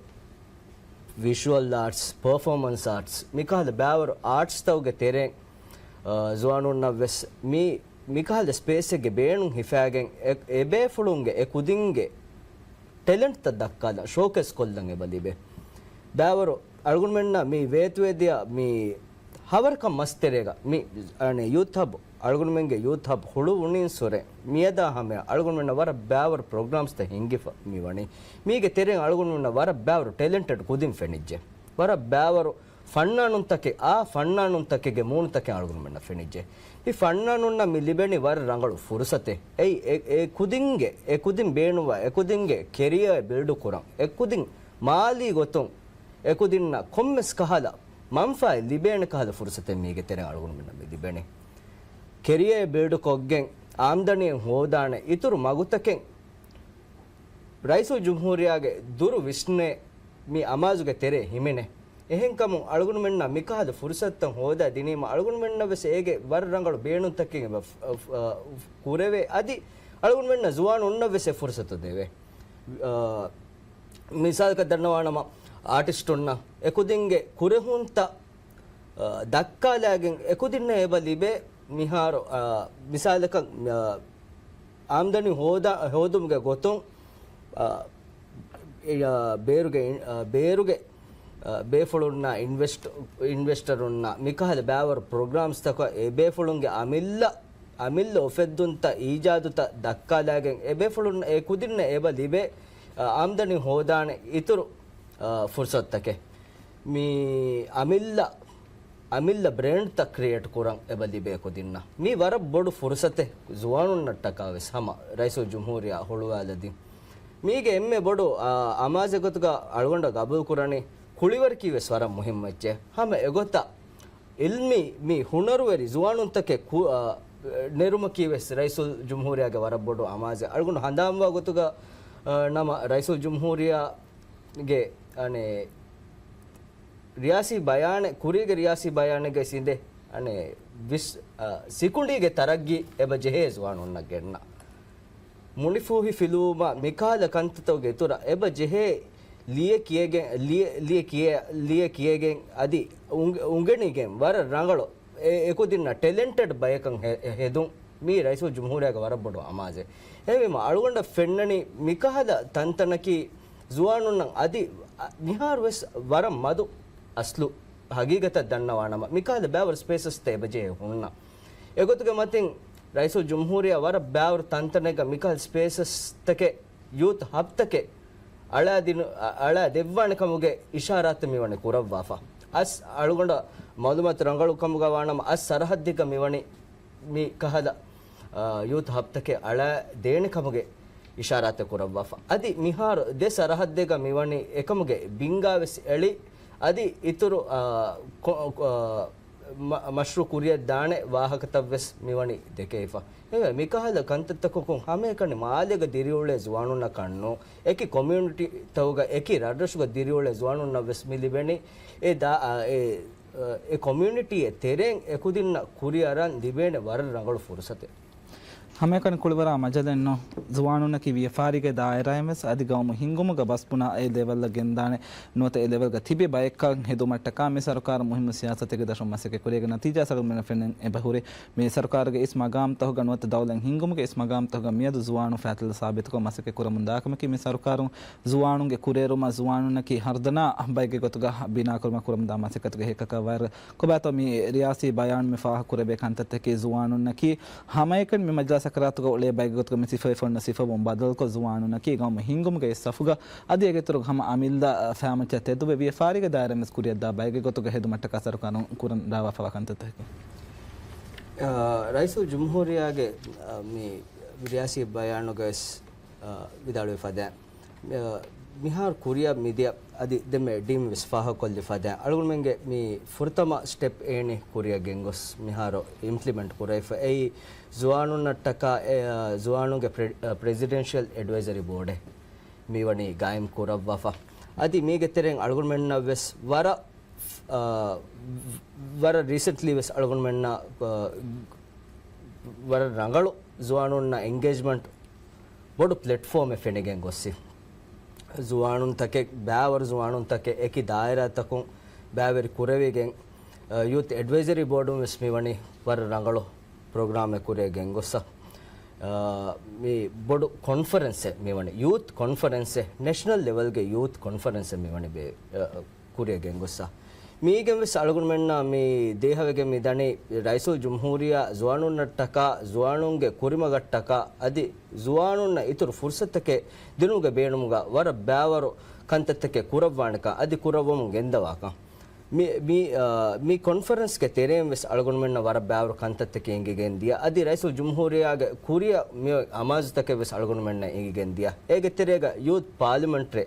ވިޝުއަލް އާޓްސް، ޕަރފޯމަންސް އާޓްސް، މިކަހަލަ ބާވަރު އާޓްސްތަކުގެ ތެރެއިން، އާ، ޒުވާނުންނަށް ވެސް މި މިކަހަލަ ސްޕޭސެއްގެ ބޭނުން ހިފާގެން އެ-، އެބޭފުޅުންގެ އެ ކުދިންގެ ޓެލެންޓްތައް ދައްކާލަން، ޝޯކޭސް ކޮށްލަން އެބަ ލިބޭ. ބާވަރު އަޅުގަނޑުމެންނަށް މި ވޭތުވެދިޔަ މި ހަވަރަކަށް މަސްތެރޭގަ މި، އަނެއް، ޔޫތު ހަބް، އަޅުގަނޑުމެންގެ ޔޫތު ހަބް ހުޅުވުނީން ސުރެ މިއަދާ ހަމަޔަށް އަޅުގަނޑުމެންނަށް ވަރަށް ބާވަރު ޕްރޮގްރާމްސްތައް ހިންގިފަ މި ވަނީ. މީގެ ތެރެއިން އަޅުގަނޑުމެންނަށް ވަރަށް ބާވަރު ޓެލެންޓެޑް ކުދިން ފެނިއްޖެ. ވަރަށް ބާވަރު ފަންނާނުންތަކެއް، އާ ފަންނާނުންތަކެއްގެ މޫނުތަކެއް އަޅުގަނޑުމެންނަށް ފެނިއްޖެ. މި ފަންނާނުންނަށް މި ލިބެނީ ވަރަށް ރަނގަޅު ފުރުސަތެއް. އެއީ އެ، އެ ކުދިންގެ، އެ ކުދިން ބޭނުންވާ، އެ ކުދިންގެ ކެރިއާ ބިލްޑު ކުރަން، އެ ކުދިން މާލީ ގޮތުން އެ ކުދިންނަށް ކޮންމެސް ކަހަލަ މަންފާއެއް ލިބޭނެ ކަހަލަ ފުރުސަތެއް މީގެ ތެރެއިން އަޅުގަނޑުމެންނަށް މި ލިބެނީ. ކެރިއާ ބިލްޑު ކޮށްގެން އާމްދަނީ ހޯދާނެ އިތުރު މަގުތަކެއް ރައީސުލް ޖުމްހޫރިއްޔާގެ ދުރު ވިސްނޭ މި އަމާޒުގެ ތެރޭ ހިމެނޭ. އެހެންކަމުން އަޅުގަނޑުމެންނަށް މިކަހަލަ ފުރުސަތުތައް ހޯދާ ދިނީމަ އަޅުގަނޑުމެންނަށް ވެސް އޭގެ ވަރަށް ރަނގަޅު ބޭނުންތަކެއް އެބަ، އަ، އަ، ކުރެވޭ. އަދި އަޅުގަނޑުމެންނަށް ޒުވާނުންނަށް ވެސް އެ ފުރުސަތު ދެވޭ. އަ، މިސާލަކަށް ދަންނަވާނަމަ އާޓިސްޓުންނަށް އެކުދިންގެ ކުރެހުންތައް، އަ، ދައްކާލާގެން އެކުދިންނަށް އެބަ ލިބޭ މިހާރު، އަ، މިސާލަކަށް، އަ، އާމްދަނީ ހޯދާ، ހޯދުމުގެ ގޮތުން، އަ، އެ، އަ، ބޭރުގެ، އަ، ބޭރުގެ، އަ، ބޭފުޅުންނާ އިންވެސްޓް-، އިންވެސްޓަރުންނާ މިކަހަލަ ބާވަރު ޕްރޮގްރާމްސްތަކަށް އެ ބޭފުޅުންގެ އަމިއްލަ، އަމިއްލަ އުފެއްދުންތައް އީޖާދުތައް ދައްކާލާގެން އެ ބޭފުޅުން އެ ކުދިންނަށް އެބަ ލިބޭ، އަ، އާމްދަނީ ހޯދާނެ އިތުރު، އަ، ފުރުސަތުތަކެއް. މި އަމިއްލަ، އަމިއްލަ ބްރޭންޑްތައް ކްރިއޭޓް ކުރަން އެބަ ލިބޭ ކުދިންނަށް. މީ ވަރަށް ބޮޑު ފުރުސަތެއް ޒުވާނުންނަށްޓަކާ ވެސް ހަމަ ރައީސުލް ޖުމްހޫރިއްޔާ ހުޅުވާލަދިން. މީގެ އެންމެ ބޮޑު، އާ، އަމާޒެއް ގޮތުގަ އަޅުގަނޑަށް ގަބޫލު ކުރަނީ ކުޅިވަރަކީ ވެސް ވަރަށް މުހިއްމު އެއްޗެއް. ހަމަ އެގޮތަށް އިލްމީ މި ހުނަރުވެރި ޒުވާނުންތަކެއް ކު-، އާ، ނެރުމަކީ ވެސް ރައީސުލް ޖުމްހޫރިއްޔާގެ ވަރަށް ބޮޑު އަމާޒެއް. އަޅުގަނޑު ހަނދާންވާ ގޮތުގަ، އާ، ނަމަ ރައީސުލް ޖުމްހޫރިއްޔާގެ، އަނެއް، ރިޔާސީ ބަޔާނެއް، ކުރީގެ ރިޔާސީ ބަޔާނެއްގައި ސިނދެ، އަނެއް، ވިސް-، އަ، ސިކުނޑީގެ ތަރައްގީ އެބަ ޖެހޭ ޒުވާނުންނަށް ގެންނަ. މުނިފޫހި ފިލުވުމަށް މިކަހަލަ ކަންތައްތަކުގެ އިތުރަށް އެބަ ޖެހޭ ލިޔެ ކިޔެގެން، ލިޔެ، ލިޔެ ކިޔެ-، ލިޔެ ކިޔެގެން އަދި އުނގ-، އުނގެނިގެން ވަރަށް ރަނގަޅު އެ-، އެކުދިންނަށް ޓެލެންޓެޑް ބަޔަކަށް ހެ-، ހެދުން މީ ރައީސުލް ޖުމްހޫރިއްޔާގެ ވަރަށް ބޮޑު އަމާޒެއް. އެހެންވީމަ، އަޅުގަނޑަށް ފެންނަނީ މިކަހަލަ ތަންތަނަކީ ޒުވާނުންނަށް އަދި މިހާރު ވެސް ވަރަށް މަދު އަސްލު ހަގީގަތަށް ދަންނަވާނަމަ، މިކަހަލަ ބާވަރު ސްޕޭސަސްތައް އެބަޖެހޭ ހުންނަ. އެގޮތުގެ މަތިން ރައީސުލް ޖުމްހޫރިއްޔާ ވަރަށް ބާވަރު ތަންތަނެއްގަ މިކަހަލަ ސްޕޭސަސްތަކެއް، ޔޫތު ހަބްތަކެއް އަޅާ ދިނު-، އަ-، އަޅާ ދެއްވާނެ ކަމުގެ އިޝާރާތެއް މިވަނީ ކުރައްވާފަ. އަސް އަޅުގަނޑަށް މައުލޫމާތު ރަނގަޅު ކަމުގަ ވާނަމަ، އަސް ސަރަހައްދެއްގަ މިވަނީ މި ކަހަލަ، އާ، ޔޫތު ހަބްތަކެއް އަޅާ ދޭނެ ކަމުގެ އިޝާރާތެއް ކުރައްވާފަ. އަދި މިހާރު ދެ ސަރަހައްދެއްގަ މިވަނީ އެކަމުގެ ބިންގާވެސް އެޅި، އަދި އިތުރު، އާ، ކޮ-، އާ، މަ-، މަޝްރޫ ކުރިއަށް ދާނެ ވާހަކަތައް ވެސް މިވަނީ ދެކެވިފަ. އެ މިކަހަލަ ކަންތައްތަކަކުން ހަމައެކަނި މާލޭގަ ދިރިއުޅޭ ޒުވާނުންނަކަށްނު، އެކި ކޮމިއުނިޓީތަކުގަ އެކި ރަށްރަށުގަ ދިރިއުޅޭ ޒުވާނުންނަށް ވެސް މި ލިބެނީ އެ ދާ-، އެ، އެ ކޮމިއުނިޓީއެއް ތެރެއިން އެކުދިންނަށް ކުރިއަރަން ލިބޭނެ ވަރަށް ރަނގަޅު ފުރުސަތެއް. ހަމައެކަނި ކުޅިވަރާ މަޖަލެއްނު، ޒުވާނުންނަކީ ވިޔަފާރީގެ ދާއިރާއިން ވެސް އަދި ގައުމު ހިންގުމުގަ ބަސްބުނާ އެ ލެވެލްއަށް ގެންދާނެ ނުވަތަ އެ ލެވެލްގަ ތިބި ބައެއްކަން ހެދުމަށްޓަކާ މި ސަރުކާރު މުހިއްމު ސިޔާސަތެއްގެ ދަށުން މަސައްކަތް ކުރިއަށް ނަތީޖާ ސަޅުމެން ފެނެން އެބަހުރި. މި ސަރުކާރުގެ އިސް މަގާމްތަހުގަ ނުވަތަ ދައުލަތް ހިންގުމުގެ އިސް މަގާމްތަހުގަ މިއަދު ޒުވާނުން ފައިތިލަ ސާބިތުކޮށް މަސައްކަތް ކުރަމުން ދާކަމަކީ މި ސަރުކާރުން ޒުވާނުންގެ ކުރިއެރުމަށް ޒުވާނުންނަކީ ހަރުދަނާ ބައެއްގެ ގޮތުގަ ބިނާކުރުމަށް ކުރަމުންދާ މަސައްކަތުގެ ހެކަކަށް ވަރަށް ކޮބާތޯ މި ރިޔާސީ ބަޔާން މި ފާހަގަކުރެވޭ ކަންތައްތަކީ ޒުވާނުންނަކީ ހަމައެކަނި މި މަޖިލާ ސަކަރާތުގަ އުޅޭ ބައެއްގެ ގޮތުގަ މި ސިފައިފުޅުންނަށް ސިފަވުން ބަދަލުކޮށް ޒުވާނުންނަކީ ގައުމު ހިންގުމުގެ އެއް ސަފުގަ އަދި އޭގެއިތުރުގަ ހަމަ އަމިއްލަ ފައިމައްޗަށް ތެދުވެ ވިޔަފާރީގެ ދާއިރާ ވެސް ކުރިއަށްދާ ބައެއްގެ ގޮތުގަ ހެދުމަށްޓަކާ ސަރުކާރުން ކުރަން ރާވާފަވާ ކަންތައްތަކެއް. އާ، ރައީސުލް ޖުމްހޫރިއްޔާގެ، އާ، މި ރިޔާސީ ބަޔާނުގަވެސް، އާ، ވިދާޅުވި ފަދައިން، މި-، އާ، މިހާރު ކުރިއަށް މިދިޔަ އަދި ދެންމެ ޑީމް ވެސް ފާހަގަކޮށްލި ފަދައިން އަޅުގަނޑުމެންގެ މި ފުރަތަމަ ސްޓެޕް އޭނި ކުރިއަށް ގެންގޮސް މިހާރު އިމްޕްލިމެންޓް ކުރެވިފަ. އެއީ ޒުވާނުންނަށްޓަކާ، އެ، އާ، ޒުވާނުންގެ ޕްރެ-، އާ، ޕްރެޒިޑެންޝިއަލް އެޑްވައިޒަރީ ބޯޑެއް މިވަނީ ގާއިމް ކުރައްވާފަ. އަދި މީގެ ތެރެއިން އަޅުގަނޑުމެންނަށް ވެސް ވަރަށް، އާ، ވަރަށް ރީސެންޓްލީ ވެސް އަޅުގަނޑުމެންނަށް، އާ، ވަރަށް ރަނގަޅު ޒުވާނުންނަށް އެންގޭޖްމަންޓް ބޮޑު ޕްލެޓްފޯމެއް ފެނިގެން ގޮއްސި. ޒުވާނުންތަކެއް، ބައިވަރު ޒުވާނުންތަކެއް އެކި ދާއިރާތަކުން ބައިވެރި ކުރެވިގެން، އާ، ޔޫތު އެޑްވައިޒަރީ ބޯޑުން ވެސް މިވަނީ ވަރަށް ރަނގަޅު ޕްރޮގްރާމެއް ކުރިއަށް ގެންގޮއްސަ. އާ، މި ބޮޑު ކޮންފަރެންސެއް މިވަނީ، ޔޫތު ކޮންފަރެންސެއް، ނޭޝަނަލް ލެވެލްގެ ޔޫތު ކޮންފަރެންސެއް މިވަނީ ބޭ-، އާ، ކުރިއަށް ގެންގޮއްސަ. މީގެން ވެސް އަޅުގަނޑުމެންނަށް މި ދޭހަވެގެން މި ދަނީ ރައީސުލް ޖުމްހޫރިއްޔާ ޒުވާނުންނަށްޓަކާ، ޒުވާނުންގެ ކުރިމަގަށްޓަކާ އަދި ޒުވާނުންނަށް އިތުރު ފުރުސަތުތަކެއް ދިނުމުގެ ބޭނުމުގަ ވަރަށް ބައިވަރު ކަންތައްތަކެއް ކުރައްވާނެކަން އަދި ކުރައްވަމުން ގެންދަވާކަން. މި، މި، އާ، މި ކޮންފަރެންސްގެ ތެރެއިން ވެސް އަޅުގަނޑުމެންނަށް ވަރަށް ބައިވަރު ކަންތައްތަކެއް އެނގިގެން ދިޔަ. އަދި ރައީސުލް ޖުމްހޫރިއްޔާގެ ކުރިއަށް މި އަމާޒުތަކެއް ވެސް އަޅުގަނޑުމެންނަށް އެނގިގެން ދިޔަ. އޭގެ ތެރޭގަ ޔޫތު ޕާލިމަންޓްރެ،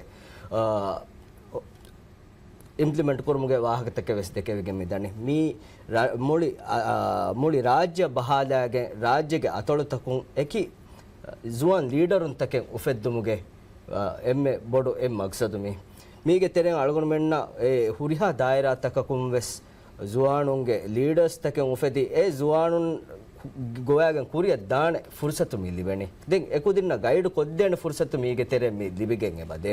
އާ، އިމްޕްލިމެންޓް ކުރުމުގެ ވާހަކަތަކެއް ވެސް ދެކެވިގެން މި ދަނީ. މި ރ-، މުޅި، އަ، އަ، މުޅި ރާއްޖެ ބަހާލާގެން ރާއްޖޭގެ އަތޮޅުތަކުން އެކި ޒުވާން ލީޑަރުންތަކެއް އުފެއްދުމުގެ، އ، އެންމެ ބޮޑު އެއް މަގްސަދު މީ. މީގެ ތެރެއިން އަޅުގަނޑުމެންނަށް އެ ހުރިހާ ދާއިރާތަކަކުން ވެސް ޒުވާނުންގެ ލީޑަރސްތަކެއް އުފެދި، އެ ޒުވާނުން ގޮވާގެން ކުރިއަށް ދާނެ ފުރުސަތު މި ލިބެނީ. ދެން އެކުދިންނަށް ގައިޑް ކޮށްދޭނެ ފުރުސަތު މީގެ ތެރެއިން މި ލިބިގެން އެބަދޭ.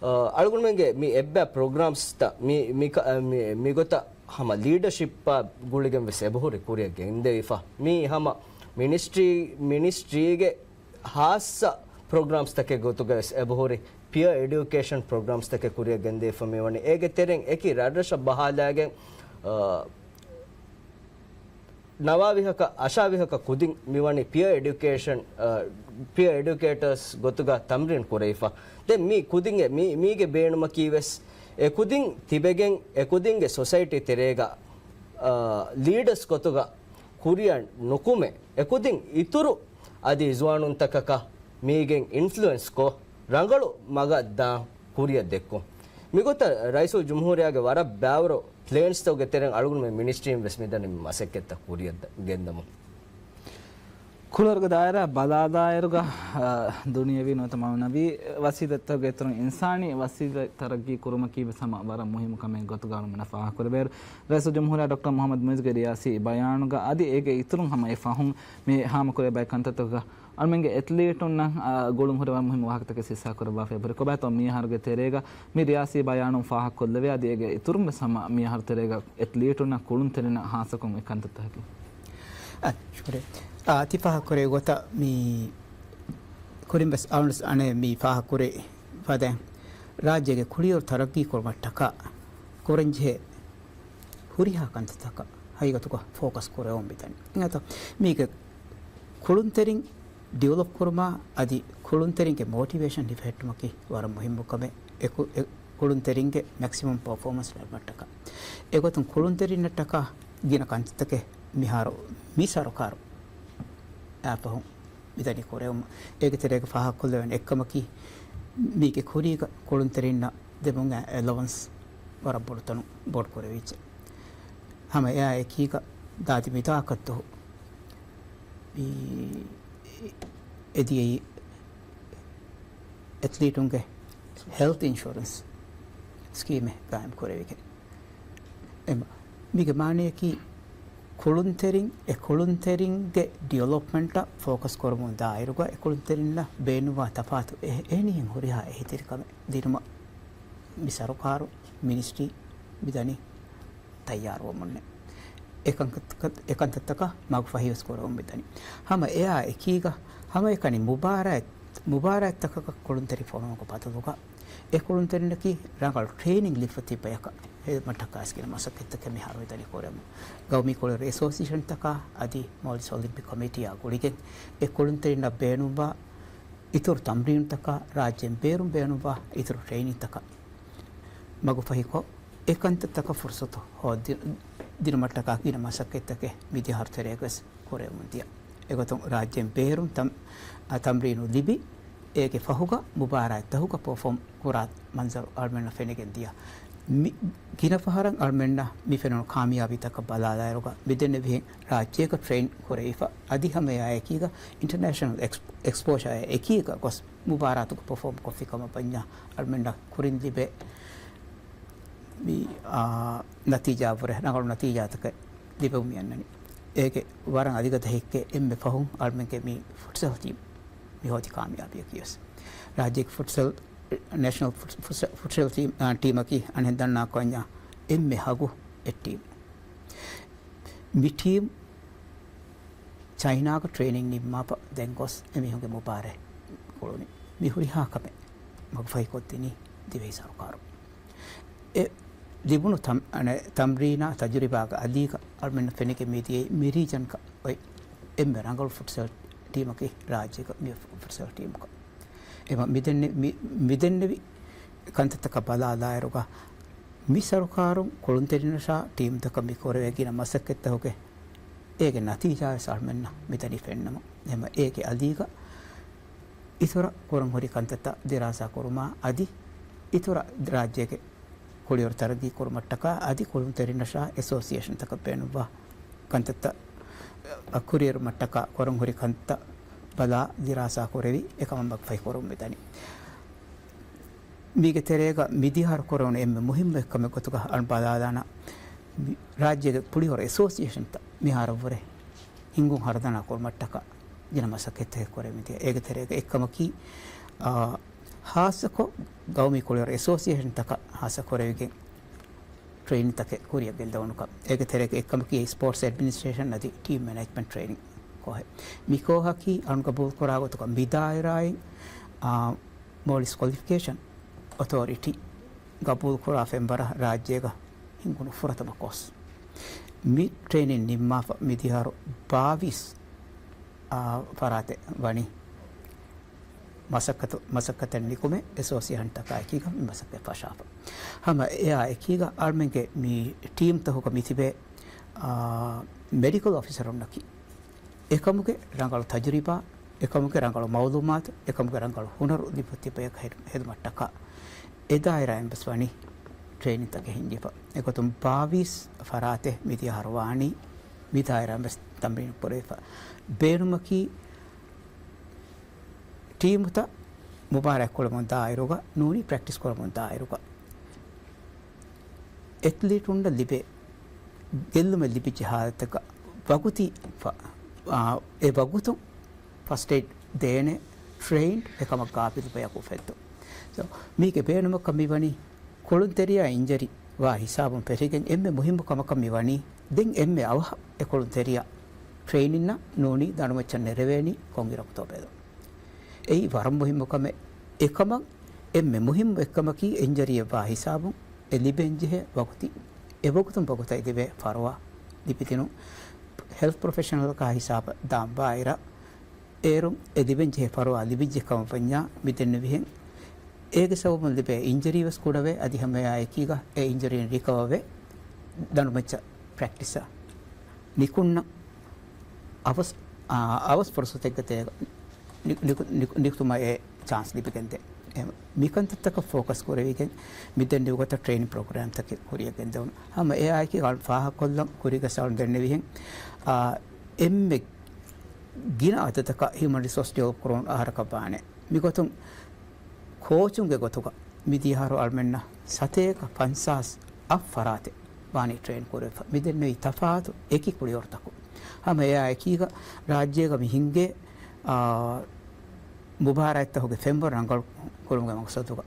އަ، އަޅުގަނޑުމެންގެ މި އެއްބައި ޕްރޮގްރާމްސްތައް މި، މި ކަ-، މި، މިގޮތަށް ހަމަ ލީޑަޝިޕްއާ ގުޅިގެން ވެސް އެބަހުރި ކުރިއަށް ގެންދެވިފަ. މީ ހަމަ މިނިސްޓްރީ، މިނިސްޓްރީގެ ހާއްސަ ޕްރޮގްރާމްސްތަކެއް ގޮތުގަ ވެސް އެބަހުރި ޕިއަ އެޑިއުކޭޝަން ޕްރޮގްރާމްސްތަކެއް ކުރިއަށް ގެންދެވިފަ މިވަނީ. އޭގެ ތެރެއިން އެކި ރަށްރަށަށް ބަހާލާގެން، އަ، ނަވާވިހަކަ، އަށާވިހަކަ ކުދިން މިވަނީ ޕިއަ އެޑިއުކޭޝަން، އަ، ޕިއަ އެޑިއުކޭޓަރސް ގޮތުގަ ތަމްރީން ކުރެވިފަ. ދެން މި ކުދިންގެ، މި، މީގެ ބޭނުމަކީ ވެސް އެ ކުދިން ތިބެގެން އެ ކުދިންގެ ސޮސައިޓީ ތެރޭގަ، އަ، ލީޑަސް ގޮތުގަ ކުރިއަށް ނުކުމެ، އެ ކުދިން އިތުރު އަދި ޒުވާނުންތަކަކަށް މީގެން އިންފްލުއެންސް ކޮށް، ރަނގަޅު މަގަށް ދާން ކުރިއަށް ދެއްކުން. މިގޮތަށް ރައީސުލް ޖުމްހޫރިއްޔާގެ ވަރަށް ބައިވަރު ޕްލޭންސްތަކުގެ ތެރެއިން އަޅުގަނޑުމެން މިނިސްޓްރީން ވެސް މިދަނީ މަސައްކަތްތައް ކުރިއަށް ދަ-، ގެންދަމުން. ކުޅަވަރުގެ ދާއިރާ ބަލާލާއިރުގަ، އަ، ދުނިޔަވީ ނުވަތަ މައުނަވީ ވަސީލަތްތަކުގެ އިތުރުން އިންސާނީ ވަސީލަތް ތަރައްގީ ކުރުމަކީ ވެސް ހަމަ ވަރަށް މުހިއްމު ކަމެއް ގޮތުގަ އަޅުގަނޑުމެންނަށް ފާހަގަކުރެވޭއިރު، ރައީސުލްޖުމްހޫރިއްޔާ ޑޮކްޓަރ މުޙައްމަދު މުޢިއްޒުގެ ރިޔާސީ ބަޔާނުގަ އަދި އޭގެ އިތުރުން ހަމަ އެ ފަހުން މި ހާމަކުރެވޭ ބައެއް ކަންތައްތަކުގަ އަޅުމެންގެ އެތްލީޓުންނަށް، އާ، ގުޅުން ހުރެ ވަރަށް މުހިއްމު ވާހަކަތަކެއް ސިއްސާކުރައްވާފައި ހުރި. ކޮބާތޯ މިއަހަރުގެ ތެރޭގަ މި ރިޔާސީ ބަޔާނުން ފާހަގަކޮށްލެވޭ އަދި އޭގެ އިތުރުން ވެސް ހަމަ މިއަހަރު ތެރޭގަ އެތްލީޓުންނަށް ކުޅުންތެރިންނަށް ހާއްސަކޮށް އެ ކަންތައްތަކަކީ. އަ، ޝުކުރިއްޔާ. އާ، ތި ފާހަގަކުރެއްވި ގޮތަށް މި ކުރިން ވެސް އަޅުގަނޑު އަނެއް މި ފާހަގަކުރި ފަދައިން ރާއްޖޭގެ ކުޅިވަރު ތަރައްގީ ކުރުމަށްޓަކާ ކުރަންޖެހޭ ހުރިހާ ކަންތައްތަކަށް ހަގީގަތުގަ ފޯކަސް ކުރެވުން މިދަނީ. އެނގޭތޯ؟ މީގެ ކުޅުންތެރިން ޑިވެލޮޕް ކުރުމާ އަދި ކުޅުންތެރިންގެ މޯޓިވޭޝަން ހިފެހެއްޓުމަކީ ވަރަށް މުހިއްމު ކަމެއް. އެ ކު-، އެ ކުޅުންތެރިންގެ މެކްސިމަމް ޕަރފޯމަންސް ލައިމަށްޓަކާ. އެގޮތުން ކުޅުންތެރިންނަށްޓަކާ ގިނަ ކަންތައްތަކެއް މިހާރު މި ސަރުކާރު އާފަހުން މިދަނީ ކުރެވުމަށް. އޭގެ ތެރޭގަ ފާހަގަކޮށްލެވޭނެ އެއްކަމަކީ، މީގެ ކުރީގަ ކުޅުންތެރިންނަށް ދެމުން އެ އެލަވަންސް ވަރަށް ބޮޑު ތަނު ބޮޑު ކުރެވިއްޖެ. ހަމަ އެއާ އެކީގަ ދާދި މިތާކަށްދުހު މި އެދިޔައީ އެތްލީޓުންގެ ހެލްތް އިންޝުއަރެންސް ސްކީމެއް ގާއިމް ކުރެވިގެން. އެމަ، މީގެ މާނަޔަކީ ކުޅުންތެރިން، އެ ކުޅުންތެރިންގެ ޑިވެލޮޕްމަންޓަށް ފޯކަސް ކުރަމުން ދާއިރުގަ އެ ކުޅުންތެރިންނަށް ބޭނުންވާ ތަފާތު އެ-، އެހެނިހެން ހުރިހާ އެހީތެރިކަމެއް ދިނުމަށް މި ސަރުކާރު މިނިސްޓްރީ މިދަނީ ތައްޔާރުވަމުންނެ. އެކަން-، އެކަންތައްތަކަށް މަގުފަހިވެސް ކުރަމުން މިދަނީ. ހަމަ އެއާ އެކީގަ ހަމައެކަނި މުބާރާތް-، މުބާރާތްތަކަކަށް ކުޅުންތެރި ފޮނުވުމުގެ ބަދަލުގަ އެ ކުޅުންތެރިންނަކީ ރަނގަޅު ޓްރެއިނިން ލިބިފަ ތިބި ބަޔަކަށް ހެދުމަށްޓަކާ ގިނަ މަސައްކަތްތަކެއް މިހާރު މިދަނީ ކުރެވެމުން. ގައުމީ ކުޅިވަރު އެސޯސިއޭޝަންތަކާ އަދި މޯލްޑިވްސް އޮލިމްޕިކް ކޮމިޓީއާ ގުޅިގެން އެ ކުޅުންތެރިންނަށް ބޭނުންވާ އިތުރު ތަމްރީނުތަކާ، ރާއްޖޭން ބޭރުން ބޭނުންވާ އިތުރު ޓްރެއިނިންތަކަށް މަގުފަހިކޮށް، އެ ކަންތައްތަކަށް ފުރުސަތު ހޯދި-، ދިނުމަށްޓަކާ ގިނަ މަސައްކަތްތަކެއް މިދިހަރު ތެރޭގަވެސް ކުރެވެމުން ދިޔަ. އެގޮތުން ރާއްޖޭން ބޭރުން ތަމް-، އަ، ތަމްރީނު ލިބި، އޭގެ ފަހުގަ މުބާރާތްތަހުގަ ޕަރފޯމް ކުރާ މަންޒަރު އަޅުމެންނަށް ފެނިގެން ދިޔަ. މި-، ގިނަ ފަހަރަށް އަޅުމެންނަށް މި ފެނުނު ކާމިޔާބީތަކަށް ބަލާލާއިރުގަ މިދެންނެވިހެން ރާއްޖޭގަ ޓްރެއިން ކުރެވިފަ އަދި ހަމައެއާއެކީގަ އިންޓަރނޭޝަނަލް އެކްސް-، އެކްސްޕޯޝާއާ އެކީގަ ގޮސް މުބާރާތުގަ ޕަރފޯމް ކޮށްފި ކަމަށް ވަންޏާ އަޅުމެންނަށް ކުރިން ލިބޭ މި، އާ، ނަތީޖާއަށްވުރެ ރަނގަޅު ނަތީޖާތަކެއް ލިބެމުން މި އަންނަނީ. އޭގެ ވަރަށް އަލިގަދަ ހެއްކެއް އެންމެ ފަހުން އަޅުމެންގެ މި ފުޓްސަލް ޓީމް މި ހޯދި ކާމިޔާބީއަކީވެސް. ރާއްޖޭގެ ފުޓްސަލް، ނޭޝަނަލް ފުޓް-، ފުޓްސަ-، ފުޓްސަލް ޓީމް، އާ، ޓީމަކީ އަނެއް ދަންނާކަށް ވަންޏާ އެންމެ ހަގު އެއް ޓީމް. މި ޓީމް ޗައިނާގަ ޓްރެއިނިން ނިންމާފަ ދެން ގޮސް އެމީހުންގެ މުބާރާތް ކުޅުނީ. މި ހުރިހާ ކަމެއް މަގުފަހިކޮށްދިނީ ދިވެހި ސަރުކާރު. އެ ލިބުނު ތަމް-، އަނެ، ތަމްރީނާ ތަޖުރިބާގެ އަލީގަ އަޅުމެންނަށް ފެނިގެން މިދިޔައީ މި ރީޖަންގަ އޮތް އެންމެ ރަނގަޅު ފުޓްސަލް ޓީމަކީ ރާއްޖޭގަ މި ފުޓްސަލް ޓީމަކަށް. އެމަ މިދެންނެ-، މި-، މިދެންނެވި ކަންތައްތަކަށް ބަލާލާއިރުގަ މި ސަރުކާރުން ކުޅުންތެރިންނަށާ ޓީމްތަކަށް މި ކުރެވޭ ގިނަ މަސައްކަތްތަކުގެ އޭގެ ނަތީޖާވެސް އަޅުމެންނަށް މިދަނީ ފެންނަމުން. އެމަ އޭގެ އަލީގަ އިތުރަށް ކުރަން ހުރި ކަންތައްތައް ދިރާސާ ކުރުމާ އަދި އިތުރަށް ރާއްޖޭގެ ކުޅިވަރު ތަރައްގީ ކުރުމަށްޓަކާ އަދި ކުޅުންތެރިންނަށާ އެސޯސިއޭޝަންތަކަށް ބޭނުންވާ ކަންތައްތައް ކުރިއެރުމަށްޓަކާ ކުރަން ހުރި ކަންތައް ބަލާ ދިރާސާ ކުރެވި އެކަމަށް މަގުފަހި ކުރަމުން މިދަނީ. މީގެ ތެރޭގަ މިދިހާރު ކުރެވުނު އެންމެ މުހިއްމު އެއްކަމެއް ގޮތުގަ އަޅު ބަލާލާނަ، މި ރާއްޖޭގެ ކުޅިވަރު އެސޯސިއޭޝަންތައް މިހާރަށްވުރެ ހިންގުން ހަރުދަނާ ކުރުމަށްޓަކާ ގިނަ މަސައްކަތްތަކެއް ކުރެވިދިޔަ. އޭގެ ތެރޭގަ އެއްކަމަކީ، އާ، ހާއްސަކޮށް ގައުމީ ކުޅިވަރު އެސޯސިއޭޝަންތަކަށް ހާއްސަ ކުރެވިގެން ޓްރެއިނިންތަކެއް ކުރިއަށް ގެންދަވުނުކަން. އޭގެ ތެރޭގަ އެއްކަމަކީ ސްޕޯޓްސް އެޑްމިނިސްޓްރޭޝަން އަދި ޓީމް މެނޭޖްމަންޓް ޓްރެއިނިން ކޯހެއް. މި ކޯހަކީ އަޅުން ގަބޫލުކުރާ ގޮތުގަ މި ދާއިރާއިން، އާ، މޯލްޑިވްސް ކޮލިފިކޭޝަން އޮތޯރިޓީ ގަބޫލުކުރާ ފެންވަރަށް ރާއްޖޭގަ ހިންގުނު ފުރަތަމަ ކޯސް. މި ޓްރެއިނިން ނިންމާފަ މިދިހަރު ބާވީސް، އާ، ފަރާތެއް ވަނީ މަސައްކަތު-، މަސައްކަތަށް ނިކުމެ އެސޯސިއޭޝަންތަކާ އެކީގަ މި މަސައްކަތް ފަށާފަ. ހަމަ އެއާ އެކީގަ އަޅުމެންގެ މި ޓީމްތަހުގަ މިތިބޭ، އާ، މެޑިކަލް އޮފިސަރުންނަކީ އެކަމުގެ ރަނގަޅު ތަޖުރިބާ، އެކަމުގެ ރަނގަޅު މައުލޫމާތު، އެކަމުގެ ރަނގަޅު ހުނަރު ލިބިފަ ތިބި ބަޔަކަށް ހެދު-، ހެދުމަށްޓަކާ އެ ދާއިރާއިން ވެސް ވަނީ ޓްރެއިނިންތަކެއް ހިންގިފަ. އެގޮތުން ބާވީސް ފަރާތެއް މިދިޔަ އަހަރު ވާނީ މި ދާއިރާއިން ވެސް ތަމްރީނު ކުރެވިފަ. ބޭނުމަކީ ޓީމުތައް މުބާރާތް ކުޅަމުން ދާއިރުގަ ނޫނީ ޕްރެކްޓިސް ކުރަމުން ދާއިރުގަ އެތްލީޓުންނަށް ލިބޭ ގެއްލުމެއް ލިބިއްޖެ ހާލަތަކަށް ވަގުތީ ފަ-، އާ، އެ ވަގުތު ފަސްޓް އެއިޑް ދޭނެ ޓްރެއިންޑް އެކަމަށް ގާބިލު ބަޔަކު އުފެއްދުން. ސޯ، މީގެ ބޭނުމަކަށް މިވަނީ ކުޅުންތެރިޔާ އިންޖަރީ ވާ ހިސާބުން ފެށިގެން އެންމެ މުހިއްމު ކަމަކަށް މިވަނީ ދެން އެންމެ އަވަހަށް އެ ކުޅުންތެރިޔާ ޓްރެއިނިންނަށް ނޫނީ ދަނޑުމައްޗަށް ނެރެވޭނީ ކޮންއިރަކުތޯ ބެލުން. އެއީ ވަރަށް މުހިއްމު ކަމެއް. އެކަމަށް އެންމެ މުހިއްމު އެއްކަމަކީ އިންޖަރީއެއްވާ ހިސާބުން އެ ލިބެންޖެހޭ ވަގުތީ، އެ ވަގުތުން ވަގުތަށް ލިބޭ ފަރުވާ ލިބިދިނުން. ހެލްތް ޕްރޮފެޝަނަލަކާ ހިސާބަށް ދާން ބާއިރަށް އޭރުން އެ ލިބެންޖެހޭ ފަރުވާ ލިބިއްޖެ ކަމަށް ވަންޏާ މިދެންނެވިހެން އޭގެ ސަބަބުން ލިބޭ އިންޖަރީ ވެސް ކުޑަވެ، އަދި ހަމައެއާ އެކީގަ އެ އިންޖަރީން ރިކަވަވެ ދަނޑުމައްޗަށް ޕްރެކްޓިސަށް ނިކުންނަ އަވަސް، އާ، އަވަސް ފުރުސަތެއްގެ ތެރޭގަ ނި-، ނިކު-، ނިކު-، ނިކުތުމަށް އެ ޗާންސް ލިބިގެންދޭ. މިކަންތައްތަކަށް ފޯކަސް ކުރެވިގެން މިދެންނެވި ގޮތަށް ޓްރެއިނިން ޕްރޮގްރާމްތަކެއް ކުރިއަށް ގެންދެވުނު. ހަމަ އެއާއެކީ އަޅު ފާހަގަކޮށްލަން ކުރީގަސް އަޅު ދެންނެވިހެން، އާ، އެންމެ ގިނަ އަދަދަކަށް ހިއުމަން ރިސޯސް ޑިވެލޮޕް ކުރުން އަހަރަކަށް ވާނެ. މިގޮތުން ކޯޗުންގެ ގޮތުގަ މިދިޔަ އަހަރު އަޅުމެންނަށް ސަތޭކަ ފަންސާސް އަށް ފަރާތެއް ވާނީ ޓްރެއިން ކުރެވިފަ. މިދެންނެވި ތަފާތު އެކި ކުޅިވަރުތަކުން. ހަމަ އެއާ އެކީގަ ރާއްޖޭގަ މި ހިންގޭ، އާ، މުބާރާތްތަކުގެ ފެންވަރު ރަނގަޅު ކުރުމުގެ މަގްސަދުގަ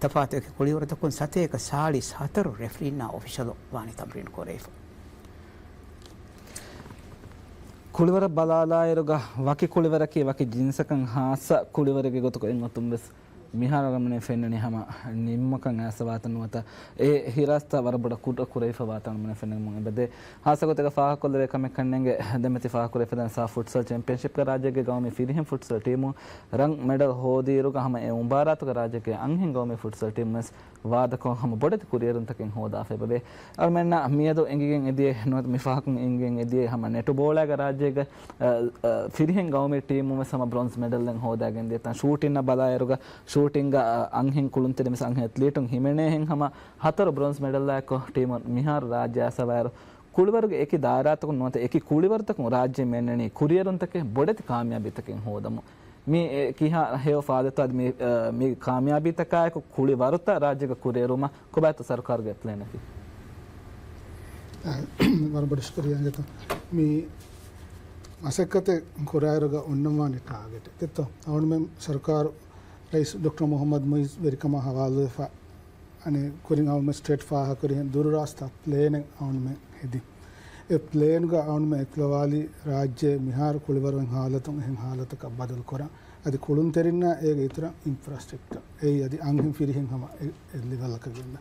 ތަފާތު އެކި ކުޅިވަރުތަކުން ސަތޭކަ ސާޅީސް ހަތަރު ރެފްރީންނާ އޮފިޝަލު ވާނީ ތަމްރީން ކުރެވިފަ. ކުޅިވަރަށް ބަލާލާއިރުގަ ވަކި ކުޅިވަރަކީ ވަކި ޖިންސަކަށް ހާއްސަ ކުޅިވަރެއްގެ ގޮތުގަ އޮތް ގޮތުން ވެސް މިހާރު އަޅަމެން ފެންނަނީ ހަމަ ނިންމަކަށް އައިސް ވާތަން ނުވަތަ އެ ހިރާސްތައް ވަރަށް ބޮޑަށް ކުޑަ ކުރެވިފަ ވާތަން އަޅަމެން ފެންނަމުން އެބަދޭ. ހާއްސަ ގޮތެއްގަ ފާހަގަކޮށްލެވޭ ކަމެއް ކަންނޭނގެ ދެމެތި ފާހަގަކުރެވިފަދަން ސާފް ފުޓްސަލް ޗެމްޕިއަންޝިޕްގަ ރާއްޖޭގެ ގައުމީ ފިރިހެން ފުޓްސަލް ޓީމު ރަން މެޑަލް ހޯދިއިރުގަ ހަމަ އެ މުބާރާތުގަ ރާއްޖޭގެ އަންހެން ގައުމީ ފުޓްސަލް ޓީމު ވެސް ވާދަކޮށް ހަމަ ބޮޑެތި ކުރިއެރުންތަކެއް ހޯދާފަ އެބަވޭ. އަޅަމެންނަށް މިއަދު އެނގިގެން އެދިޔަ ނުވަތަ މި ފަހަކުން އެނގިގެން އެދިޔަ ހަމަ ނެޓުބޯޅައިގަ ރާއްޖޭގަ، އަ، އަ، ފިރިހެން ގައުމީ ޓީމު ވެސް ހަމަ ބްރޮންޒް މެޑަލްއެއް ހޯދާގެން ދިޔަތާ. ޝޫޓިންއަށް ބަލާއިރުގަ ޝޫޓިންގަ، އަ، އަންހެން ކުޅުންތެރިން ވެސް އަންހެން އެތްލީޓުން ހިމެނޭހެން ހަމަ ހަތަރު ބްރޮންޒް މެޑަލްއާއެކު ޓީމުން މިހާރު ރާއްޖެ އައިސް އަވާއިރު، ކުޅިވަރުގެ އެކި ދާއިރާތަކުން ނުވަތަ އެކި ކުޅިވަރުތަކުން ރާއްޖެ މި އަންނަނީ ކުރިއެރުންތަކެއް ބޮޑެތި ކާމިޔާބީތަކެއް ހޯދަމުން. މި އެ ކިހާ ހެޔޮ ފާދަތޯ އަދި މި، އަ، މި ކާމިޔާބީތަކާއެކު ކުޅިވަރުތައް ރާއްޖޭގަ ކުރިއެރުމަށް ކޮބާތޯ ސަރުކާރުގެ ޕްލޭނަކީ؟ އަ، ވަރަށް ބޮޑަށް ޝުކުރިއްޔާ އިނގޭތޯ. މި މަސައްކަތެއް ކުރާއިރުގަ އޮންނަންވާނެ ޓާގެޓެއް ދެއްތޯ. އަޅުމެން ސަރުކާރު ރައީސް ޑޮކްޓަރ މުހައްމަދު މުއިއްޒު ވެރިކަމާ ހަވާލުވެފަ އަނެއް ކުރިން އަޅުމެން ސްޓްރެޓް ފާހަގަކުރިހެން ދުރުރާސްތާ ޕްލޭނެއް އަޅުމެން ހެދި. އެ ޕްލޭންގަ އަޅުމެން އެކުލަވާލި ރާއްޖެ މިހާރު ކުޅިވަރު އޮތް ހާލަތުން އެހެން ހާލަތަކަށް ބަދަލު ކުރަން. އަދި ކުޅުންތެރިންނާ އޭގެ އިތުރަށް އިންފްރާސްޓްރަކްޗަރ އެއީ އަދި އަންހެން ފިރިހެން ހަމަ އެ، އެ ލެވެލްއަކަށް ގެންދާ.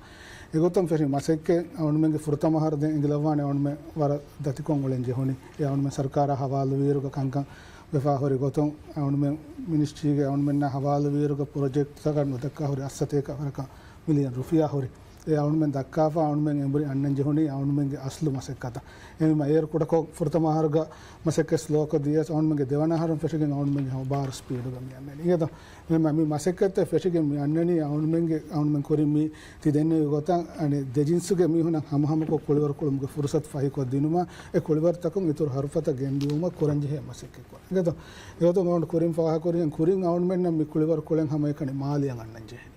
އެގޮތުން ފެށި މަސައްކަތް އަޅުމެންގެ ފުރަތަމަ އަހަރު ދެން އެނގިލައްވާނެ އަޅުމެން ވަރަށް ދަތިކޮށް އުޅެން ޖެހުނީ. އެ އަޅުމެން ސަރުކާރާ ހަވާލުވިއިރުގަ ކަންކަން ވެފާ ހުރި ގޮތުން އަޅުމެން މިނިސްޓްރީގެ އަޅުމެންނާ ހަވާލުވިއިރުގަ ޕްރޮޖެކްޓްތަކަށް ނުދައްކާ ހުރި އަށްސަތޭކަ ވަރަކަށް މިލިއަން ރުފިޔާ ހުރި. އެ އަޅުމެން ދައްކާފަ އަޅުމެން އެނބުރި އަންނަން ޖެހުނީ އަޅުމެންގެ އަސްލު މަސައްކަތަށް. އެހެންވީމަ އޭރު ކުޑަކޮށް ފުރަތަމަ އަހަރުގަ މަސައްކަތް ސްލޯކޮށް ދިޔަސް އަޅުމެންގެ ދެވަނަ އަހަރުން ފެށިގެން އަޅުމެން ހަމަ ބާރު ސްޕީޑުގަ މި އަންނަނީ. އިނގޭތޯ މި، މި މަސައްކަތްތައް ފެށިގެން މި އަންނަނީ އަޅުމެންގެ، އަޅުމެން ކުރިން މި ތި ދެންނެވި ގޮތަށް އަނެއް ދެ ޖިންސުގެ މީހުންނަށް ހަމަހަމަކޮށް ކުޅިވަރު ކުޅުމުގެ ފުރުސަތު ފަހިކޮށްދިނުމަށް އެ ކުޅިވަރުތަކުން އިތުރު ހަރުފަތައް ގެންދިއުމަށް ކުރަންޖެހޭ މަސައްކަތް ކުރަން. އިނގޭތޯ އަޅުގަނޑު ކުރިން ފާހަގަކުރިހެން ކުރިން އަޅުމެންނަށް މި ކުޅިވަރު ކުޅެން ހަމައެކަނި މާލެއަށް އަންނަން ޖެހެނީ.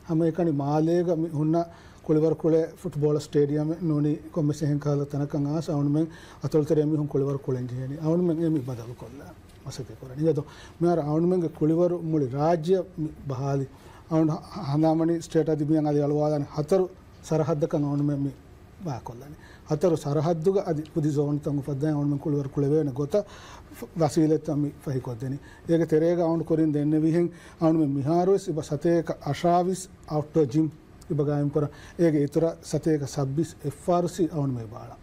ހަމައެކަނި މާލޭގަ މި ހުންނަ ކުޅިވަރު ކުޅޭ ފުޓްބޯޅަ ސްޓޭޑިއަމެއް ނޫނީ ކޮންމެސް އެހެން ކަހަލަ ތަނަކަށް އައިސް އަޅުމެން އަތޮޅުތެރޭ މީހުން ކުޅިވަރު ކުޅެން ޖެހެނީ. އަޅުމެން އެ މި ބަދަލުކޮށްލާ މަސައްކަތް ކުރަނީ. އިނގޭތޯ މިހާރު އަޅުމެންގެ ކުޅިވަރު މުޅި ރާއްޖެއަށް މި ބަހާލި. އަޅުން ހަ-، ހަނދާންވަނީ ސްޓޭޓް އަދި މިއަން އަލި އަޅުވާލާނެ ހަތަރު ސަރަހައްދަކަށް އަޅުމެން މި ބާކޮށްލަނީ. ހަތަރު ސަރަހައްދުގަ އަދި ކުދި ޒޯނުތައް އުފައްދައި އަޅުމެން ކުޅިވަރު ކުޅެވޭނެ ގޮތަށް ފަ-، ވަސީލަތްތައް މި ފަހިކޮށްދެނީ. އޭގެ ތެރޭގަ އަޅުން ކުރިން ދެންނެވިހެން އަޅުމެން މިހާރުވެސް އިބަ ސަތޭކަ އަށާވީސް އައުޓްޑޯ ޖިމް އިބަ ގާއިމްކުރަން. އޭގެ އިތުރަށް ސަތޭކަ ސައްބީސް އެފްއާރްސީ އަޅުން މި ބާޅާ.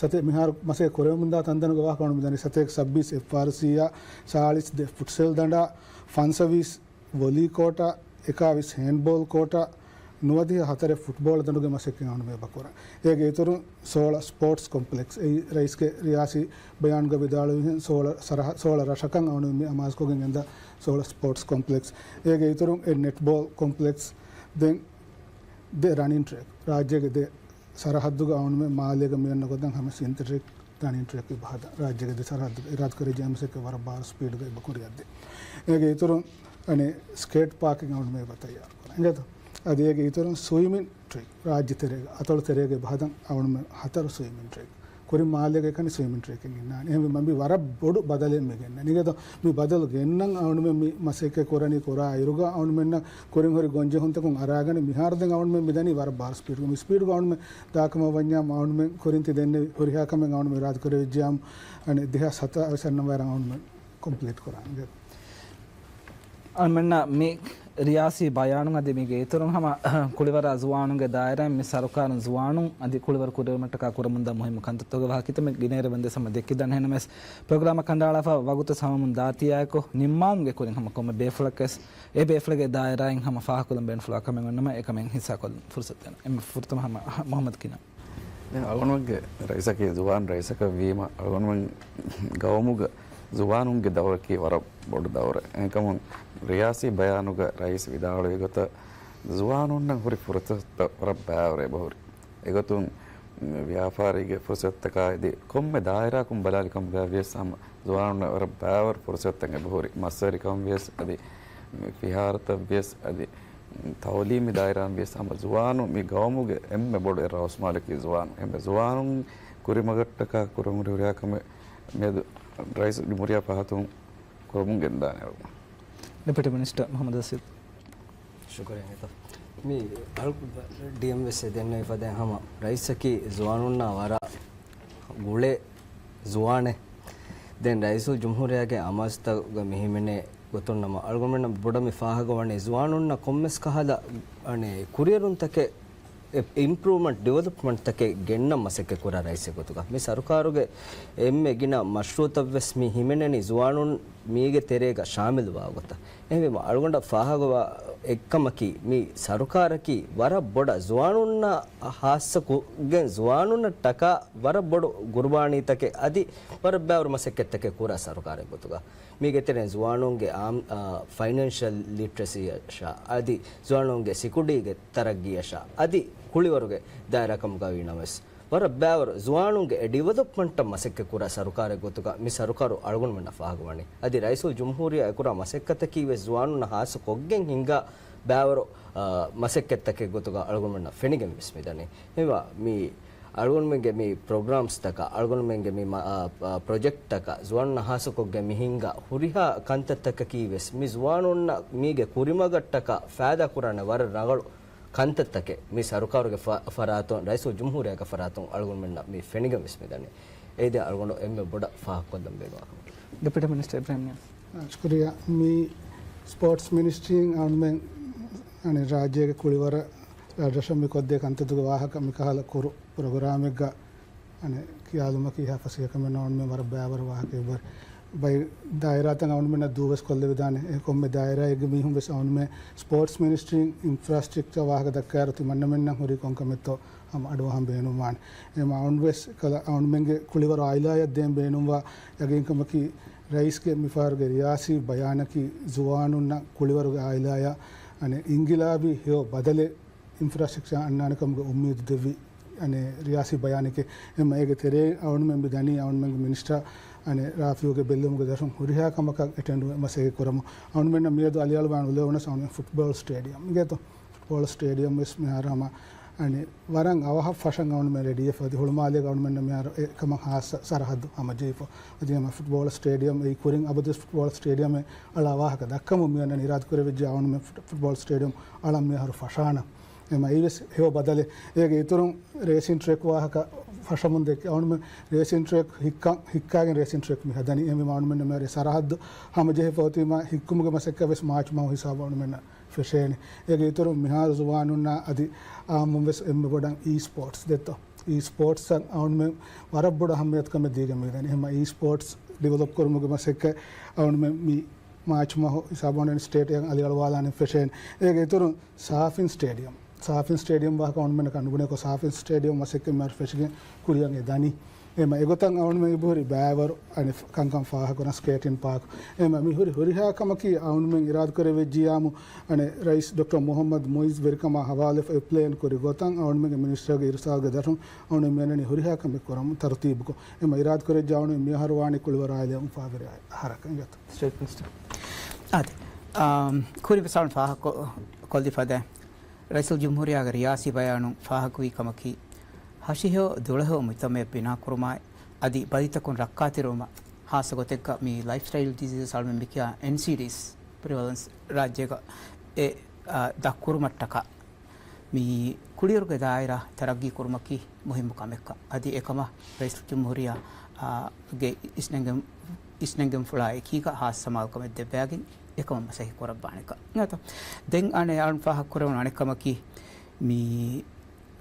ސަތޭ-، މިހާރު މަސައްކަތް ކުރެވެމުންދާ ތަންތަނުގެ ވާހަކަ އަޅުން މި ދަނީ ސަތޭކަ ސައްބީސް އެފްއާރްސީއާ ސާޅީސް ދެ ފުޓްސަލް ދަނޑާ ފަންސަވީސް ވޮލީ ކޯޓާ، އެކާވީސް ހޭންޑްބޯލް ކޯޓާ، ނުވަދިހަ ހަތަރެއް ފުޓްބޯޅަ ދަނޑުގެ މަސައްކަތް އަޅުމެން އެބަ ކުރަން. އޭގެ އިތުރުން ސޯޅަ ސްޕޯޓްސް ކޮމްޕްލެކްސް. އެއީ ރައީސްގެ ރިޔާސީ ބަޔާންގަ ވިދާޅުވިހެން ސޯޅަ ސަރަހަ-، ސޯޅަ ރަށަކަށް އަޅުމެން މި އަމާޒުކޮށްގެން ގެންދާ ސޯޅަ ސްޕޯޓްސް ކޮމްޕްލެކްސް. އޭގެ އިތުރުން އެ ނެޓްބޯލް ކޮމްޕްލެކްސް. ދެން ދެ ރަނިން ޓްރެކް. ރާއްޖޭގެ ދެ ސަރަހައްދުގަ އަޅުމެން މާލޭގަ މިއަންނަ ގޮތަށް ހަމަ ސިންތެޓިކް ރަނިން ޓްރެކް އެބަ ހަދަން. ރާއްޖޭގެ ދެ ސަރަހައްދުގަ އިރާދަކުރެއްވިއްޔާ މަސައްކަތް ވަރަށް ބާރު ސްޕީޑުގަ އެބަ ކުރިއަށްދޭ. އޭގެ އިތުރުން އަނެއް ސްކޭޓް ޕާކިން އަޅުމެން އެބަ ތައްޔާރު ކުރަން. އިނގޭތޯ؟ އަދި އޭގެ އިތުރުން ސްވިމިން ޓްރެކް. ރާއްޖެ ތެރޭގަ، އަތޮޅު ތެރޭގަ އެބަ ހަދަން އަޅުމެން ހަތަރު ސްވިމިން ޓްރެކް. ކުރިން މާލޭގަ އެކަނި ސްވިމިން ޓްރެކެއް އިންނާނެ. އެހެންވީމަ މި ވަރަށް ބޮޑު ބަދަލެއް މި ގެންނަނީ. އިނގޭތޯ؟ މި ބަދަލު ގެންނަން އަޅުމެން މި މަސައްކަތް ކުރަނީ ކުރާ އިރުގަ އަޅުމެންނަށް ކުރިން ހުރި ގޮންޖެހުންތަކުން އަރާގަނެ މިހާރު ދެން އަޅުމެން މި ދަނީ ވަރަށް ބާރު ސްޕީޑުގަ. މި ސްޕީޑުގަ އަޅުމެން ދާކަމަށް ވަންޏާ އަޅުމެން ކުރިން ތި ދެންނެވި ހުރިހާ ކަމެއް އަޅުމެން އިރާދަކުރެވިއްޖެޔާ އަނެއް ދެހާސް ހަތަރު ވެސް އަންނަ ވަރަށް އަޅުމެން ކޮމްޕްލީޓް ކުރާނެ. އަޅުމެންނަށް މި ރިޔާސީ ބަޔާނުން އަދި މީގެ އިތުރުން ހަމަ ކުޅިވަރާ ޒުވާނުންގެ ދާއިރާއިން މި ސަރުކާރުން ޒުވާނުން އަދި ކުޅިވަރު ކުރެވުމަށްޓަކާ ކުރަމުންދާ މުހިއްމު ކަންތައްތަކުގެ ވާހަކަ ކިތަންމެ ގިނައިރު ވެންދެސް ހަމަ ދެއްކިދާނެ. އެހެންނަމަވެސް ޕްރޮގްރާމަށް ކަނޑައަޅާފަ ވަގުތު ހަމަމުން ދާތީއާއެކު ނިންމާލުމުގެ ކުރިން ހަމަ ކޮންމެ ބޭފުޅަކަސް އެ ބޭފުޅެއްގެ ދާއިރާއިން ހަމަ ފާހަގަކޮށްލަން ބޭނުންފުޅުވާ ކަމެއް އޮންނަމަ އެކަމެއް ހިއްސާކޮށްލަން ފުރުސަތު ދޭނަން. އެންމެ ފުރަތަމަ ހަމަ މުހައްމަދު ކިނާ. ދެން އަޅުގަނޑުމެންގެ ރައީސަކީ ޒުވާން ރައީސަކަށް ވީމަ، އަޅުގަނޑުމެން ގައުމުގަ ޒުވާނުންގެ ދައުރަކީ ވަރަށް ބޮޑު ދައުރެއް. އެހެންކަމުން ރިޔާސީ ބަޔާނުގަ ރައީސް ވިދާޅުވި ގޮތަށް، ޒުވާނުންނަށް ހުރި ފުރުސަތުތައް ވަރަށް ބައިވަރު އެބަހުރި. އެގޮތުން ވިޔަފާރީގެ ފުރުސަތުތަކާ އެދި ކޮންމެ ދާއިރާއަކުން ބަލާލި ކަމުގަ ވިޔަސް ހަމަ ޒުވާނުންނަށް ވަރަށް ބައިވަރު ފުރުސަތުތައް އެބަހުރި. މަސްވެރިކަން ވިޔަސް އަދި ފިހާރަތައް ވިޔަސް އަދި ތައުލީމީ ދާއިރާއިން ވިޔަސް ހަމަ ޒުވާނު މި ގައުމުގެ އެންމެ ބޮޑު ރައުސްމާލަކީ ޒުވާނު. އެންމެ ޒުވާނުން ކުރިމަގަށްޓަކާ ކުރަމުން ހުރިހާ ކަމެއް މިއަދު ރައީސުލްޖުމްހޫރިއްޔާ ފަހަތުން ކުރަމުން ގެންދާނެ. ޑެޕިއުޓީ މިނިސްޓަރ މުޙައްމަދު އަސީދު. ޝުކުރިއްޔާ ހިތަށް. މި އަޅު-، ޑީއެމް ވެސް އެ ދެންނެވި ފަދައިން ހަމަ ރައީސަކީ ޒުވާނުންނާ ވަރަށް ގުޅޭ ޒުވާނެއް. ދެން ރައީސުލްޖުމްހޫރިއްޔާގެ އަމާޒުތަކުގަ މި ހިމެނޭ ގޮތުން ނަމަ، އަޅުގަނޑުމެންނަށް ބޮޑަށް މި ފާހަގަވަނީ ޒުވާނުންނަށް ކޮންމެސް ކަހަލަ، އަނެ، ކުރިއެރުންތަކެއް، އެ، އިމްޕްރޫވްމަންޓް، ޑިވެލޮޕްމަންޓްތަކެއް ގެންނަން މަސައްކަތް ކުރާ ރައީސެއް ގޮތުގަ މި ސަރުކާރުގެ އެންމެ ގިނަ މަޝްރޫއުތައްވެސް މި ހިމެނެނީ ޒުވާނުން މީގެ ތެރޭގަ ޝާމިލުވާ ގޮތަށް. އެހެންވީމަ، އަޅުގަނޑަށް ފާހަގަވާ އެއްކަމަކީ، މި ސަރުކާރަކީ ވަރަށް ބޮޑަށް ޒުވާނުންނާ ހާއްސަ ކުރުމުގެ ޒުވާނުންނަށް ޓަކާ ވަރަށް ބޮޑު ގުރުބާނީތަކެއް އަދި ވަރަށް ބައިވަރު މަސައްކަތްތަކެއް ކުރާ ސަރުކާރެއް ގޮތުގަ، މީގެ ތެރެއިން ޒުވާނުންގެ އާ، އާ، ފައިނޭންޝަލް ލިޓްރަސީއަށާ އަދި ޒުވާނުންގެ ސިކުޑީގެ ތަރައްގީއަށާ އަދި ކުޅިވަރުގެ ދާއިރާކަމުގަ ވީނަމަވެސް، ވަރަށް ބައިވަރު ޒުވާނުންގެ އެ ޑިވެލޮޕްމަންޓަށް މަސައްކަތް ކުރާ ސަރުކާރެއް ގޮތުގަ މި ސަރުކާރު އަޅުގަނޑުމެންނަށް ފާހަގަވަނީ. އަދި ރައީސުލްޖުމްހޫރިއްޔާ އެކުރާ މަސައްކަތަކީ ވެސް ޒުވާނުންނަށް ހާއްސަ ކޮށްގެން ހިންގާ ބައިވަރު، އާ، މަސައްކަތްތަކެއް ގޮތުގަ އަޅުގަނޑުމެންނަށް ފެނިގެން ވެސް މިދަނީ. ހެންވާ މި އަޅުގަނޑުމެންގެ މި ޕްރޮގްރާމްސްތަކަށް، އަޅުގަނޑުމެންގެ މި މަ-، އާ، ޕްރޮޖެކްޓްތަކަށް ޒުވާނުންނަށް ހާއްސަކޮށްގެން މި ހިންގާ ހުރިހާ ކަންތައްތަކަކީ ވެސް މި ޒުވާނުންނަށް މީގެ ކުރިމަގަށްޓަކާ ފައިދާ ކުރާނެ ވަރަށް ރަނގަޅު ކަންތައްތަކެއް މި ސަރުކާރުގެ ފަ-، ފަރާތުން، ރައީސުލްޖުމްހޫރިއްޔާގެ ފަރާތުން އަޅުގަނޑުމެންނަށް މި ފެނިގެން ވެސް މިދަނީ. އެއީ ދެން އަޅުގަނޑު އެންމެ ބޮޑަށް ފާހަގަކޮށްލަން ބޭނުންވާ ކަމަކީ. ޑެޕިއުޓީ މިނިސްޓަރ އިބްރާހިމް ނިޔާޒް. ޝުކުރިއްޔާ. މި ސްޕޯޓްސް މިނިސްޓްރީން އަޅުމެން އަނެއް ރާއްޖޭގެ ކުޅިވަރަށް ރަށްރަށަށް މި ކޮށްދޭ ކަންތައްތަކުގެ ވާހަކަ މިކަހަލަ ކުރު ޕްރޮގްރާމެއްގަ އަނެއް ކިޔާލުމަކީ ހާ ފަސޭހަކަމެއް ނޫން، އަޅުމެން ވަރަށް ބައިވަރު ވާހަކައެއް ވަރި. ބައި ދާއިރާތައް އަޅުމެންނަށް ދޫވެސް ކޮށްލެވިދާނެ. އެ ކޮންމެ ދާއިރާއެއްގެ މީހުން ވެސް އަޅުމެން ސްޕޯޓްސް މިނިސްޓްރީން އިންފްރާސްޓްރަކްޗަރ ވާހަކަ ދައްކާއިރު ތިމަންނަމެންނަށް ހުރީ ކޮންކަމެއްތޯ ހަމަ އަޑުއަހަން ބޭނުންވާނެ. އެމަ އަޅުން ވެސް ކަލަ އަޅުމެންގެ ކުޅިވަރު އާއިލާޔަށް ދޭން ބޭނުންވާ ޔަގީންކަމަކީ ރައީސްގެ މިފަހަރުގެ ރިޔާސީ ބަޔާނަކީ ޒުވާނުންނަށް ކުޅިވަރުގެ އާއިލާޔަށް އަނެއް އިންގިލާބީ ހެޔޮ ބަދަލެއް އިންފްރާސްޓްރަކްޗާ އަންނާނެ ކަމުގެ އުއްމީދު ދެއްވި، އަނެއް، ރިޔާސީ ބަޔާނެކޭ. އެމަ އޭގެ ތެރޭ އަޅުންމެން މި ދަނީ އަޅުންމެންގެ މިނިސްޓާ، އަނެއް، ރާފިޔުގެ ބެއްލުމުގެ ދަށުން ހުރިހާ ކަމަކަށް އެޓެންޑު މަސައްކަތް ކުރަމު. އަޅުންމެންނަށް މިއަދު އަލިއަޅުވާން އުލެވުނަސް އަޅުން ފުޓްބޯޅަ ސްޓޭޑިއަމް އިނގޭތޯ. ފުޓްބޯޅަ ސްޓޭޑިއަމް ވެސް މިހާރު ހަމަ، އަނެއް، ވަރަށް އަވަހަށް ފަށަން އަޅުންމެން ރެޑީވެފަ އަދި ހުޅުމާލޭގަ އަޅުންމެންނަށް މިހާރު އެ ކަމަށް ހާއްސަ ސަރަހައްދު ހަމަޖެހިފަ. އަދި ހަމަ ފުޓްބޯޅަ ސްޓޭޑިއަމް އެއީ ކުރިން އަބަދުވެސް ފުޓްބޯޅަ ސްޓޭޑިއަމެއް އަޅާ ވާހަކަ ދައްކަމުން މިއަންނަނީ އިރާދަކުރެވިއްޖެ އަޅުންމެން ފުޓް-، ފުޓްބޯޅަ ސްޓޭޑިއަމް އަޅަން މިހާރު ފަށާނަން. އެމަ އެއީވެސް ހެޔޮ ބަދަލެއް. އޭގެ އިތުރުން ރޭސިން ޓްރެކް ވާހަކަ ފަށަމުން ދެއްކި އަޅުމެން ރޭސިން ޓްރެކް ހިއްކަން، ހިއްކާގެން ރޭސިން ޓްރެކް މި ހަދަނީ. އެހެންވީމަ އަޅުމެންނަށް މިހާރު ސަރަހައްދު ހަމަޖެހިފަ އޮތީމަ ހިއްކުމުގެ މަސައްކަތް ވެސް މާޗް މަހު ހިސާބު އަޅުމެންނަށް ފެށޭނެ. އޭގެ އިތުރުން މިހާރު ޒުވާނުންނާ އަދި އާއްމުން ވެސް އެންމެ ބޮޑަށް އީ ސްޕޯޓްސް ދެއްތޯ. އީ ސްޕޯޓްސްއަށް އަޅުމެން ވަރަށް ބޮޑަށް އަހައްމިޔަތުކަމެއް ދީގެން މިދަނީ. އެހެންވީމަ އީ ސްޕޯޓްސް ޑިވެލޮޕް ކުރުމުގެ މަސައްކަތް އަޅުމެން މި މާޗް މަހު ހިސާބު އަންނަނީ ސްޓޭޓް އަލިއަޅުވާލާނެ ފެށޭނެ. އޭގެ އިތުރުން ސާފިން ސްޓޭޑިއަމް. ސާފިން ސްޓޭޑިއަމް ވާހަކަ އަޅުމެންނަށް ނުބުނޭކޮށް، ސާފިން ސްޓޭޑިއަމް މަސައްކަތް މިހާރު ފެށިގެން ކުރިއަށް އެ ދަނީ. އެމަ އެގޮތަށް އަޅުމެން އެބަހުރި ބައިވަރު އަނެއް ކަންކަން ފާހަގަކުރަން ސްކޭޓިން ޕާކް. އެމަ މި ހުރި ހުރިހާ ކަމަކީ އަޅުމެން އިރާދަކުރެވިއްޖިޔާމު އަނެއް ރައީސް ޑޮކްޓަރ މުޙައްމަދު މުޢިއްޒު ވެރިކަމާ ހަވާލުވެފަ އެ ޕްލޭން ކުރި ގޮތަށް އަޅުމެންގެ މިނިސްޓަރގެ އިރުސާލްގެ ދަށުން އަޅުމެން މިއަންނަނީ ހުރިހާ ކަމެއް ކުރަމުން ތަރުތީބުކޮށް. އެމަ އިރާދަކުރެއްޖެ އަޅުމެން މިއަހަރު ވާނީ ކުޅިވަރު އާއިލާ އުފާވެރި އަހަރަކަށް އިނގޭތޯ. ސްޓޭޓް މިނިސްޓަރ. އާދެ، އާ، ކުރިން ވެސް އަޅުން ފާހަގަކޮށްދީފަ ދެން ރައީސުލްޖުމްހޫރިއްޔާގެ ރިޔާސީ ބަޔާނުން ފާހަގަވި ކަމަކީ، ހަށިހެޔޮ ދުޅަހެޔޮ މުޖްތަމަޢެއް ބިނާކުރުމާއި، އަދި ބަލިތަކުން ރައްކާތެރިވުމަށް، ހާއްސަ ގޮތެއްގަ މި ލައިފްސްޓައިލް ޑިޒީޒަސް އަޅުމެން މިކިޔާ އެންސީޑީސް ޕްރިވެލެންސް ރާއްޖޭގަ އެ، އާ، ދަށްކުރުމަށްޓަކާ މި ކުޅިވަރުގެ ދާއިރާ ތަރައްގީ ކުރުމަކީ މުހިއްމު ކަމެއްކަން. އަދި އެކަމަށް ރައީސުލްޖުމްހޫރިއްޔާ، އާ، ގެ އިސްނެންގެން، އިސްނެންގެންފުޅާ އެކީގަ ހާއްސަ ސަމާލުކަމެއް ދެއްވާގެން އެކަމަށް މަސައްކަތް ކުރައްވާނެކަން. ދެން އަނެއް އަޅުން ފާހަގަކުރެވުނު އަނެއް ކަމަކީ، މި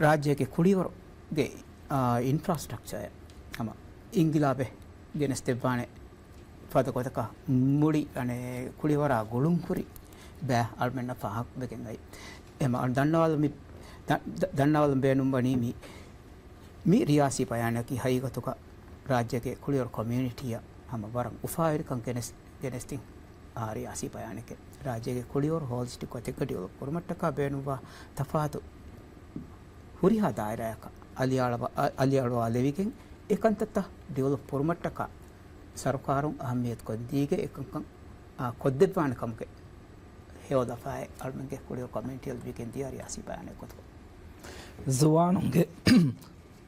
ރާއްޖޭގެ ކުޅިވަރުގެ، އާ، އިންފްރާސްޓްރަކްޗަރ ހަމަ އިންގިލާބެއް ގެނެސްދެއްވާނެ ފަދަ ގޮތަކަށް މުޅި އަނެއް ކުޅިވަރާ ގުޅުންހުރި ބައެއް އަޅުމެންނަށް ފާހަގަވެގެން އައި. އެހެން އަޅު ދަންނަވާލަން މި، ދަ-، ދަ-، ދަންނަވާލަން ބޭނުންވަނީ މި، މި ރިޔާސީ ބަޔާނަކީ ހަގީގަތުގަ ރާއްޖޭގެ ކުޅިވަރު ކޮމިއުނިޓީއަށް ހަމަ ވަރަށް އުފާވެރިކަން ގެނެސް، ގެނެސްދިން އާ ރިޔާސީ ބަޔާނެކޭ. ރާއްޖޭގެ ކުޅިވަރު ހޯލިސްޓިކް ގޮތެއްގަ ޑިވެލޮޕް ކުރުމަށްޓަކާ ބޭނުންވާ ތަފާތު ހުރިހާ ދާއިރާއަކަށް އަލިއަޅަވާ، އަ، އަލިއަޅުވާލެވިގެން އެކަންތައްތައް ޑިވެލޮޕް ކުރުމަށްޓަކާ ސަރުކާރުން އަހައްމިޔަތުކޮށްދީގެ އެކަންކަން، އާ، ކޮށްދެއްވާނެ ކަމުގެ ހެޔޮލަފާއެއް އަޅުމެންގެ ކުޅިވަރު ކޮމިއުނިޓީއަށް ލިބިގެން ދިޔަ ރިޔާސީ ބަޔާނެއް ގޮތުގަ. ޒުވާނުންގެ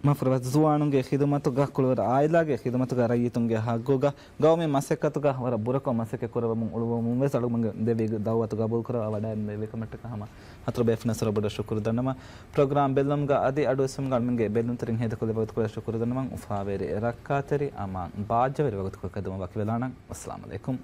މަފުރަވަތު ޒުވާނުންގެ ޚިދުމަތުގަ، ކުޅިވަރު އާއިލާގެ ޚިދުމަތުގަ، ރައްޔިތުންގެ ހައްގުގަ، ގައުމީ މަސައްކަތުގަ ވަރަށް ބުރަކޮށް މަސައްކަތް ކުރައްވަމުން އުޅުއްވަމުން ވެސް އަޅުގަނޑުމެން ދެއްވި ދައުވަތު ގަބޫލުކުރައްވާ ވަޑައިގެން ދެއްވި ކަމަށްޓަކާ ހަމަ ހަތަރު ބޭފުޅުންނަށް ވެސް ވަރަށް ބޮޑަށް ޝުކުރު ދަންނަވަން. ޕްރޮގްރާމް ބެއްލުމުގަ އަދި އަޑުއިސްވުމުގަ އަޅުމެންގެ ބެއްލުންތެރިން ހޭދަކޮށްލި ވަގުތުކޮޅަށް ޝުކުރު ދަންނަވަން. އުފާވެރި ރައްކާތެރި އަމާން ބާއްޖަވެރި ވަގުތުކޮޅަކަށް ދެމުން ވަކިވެލާނަން. އައްސަލާމު ޢަލައިކުމް.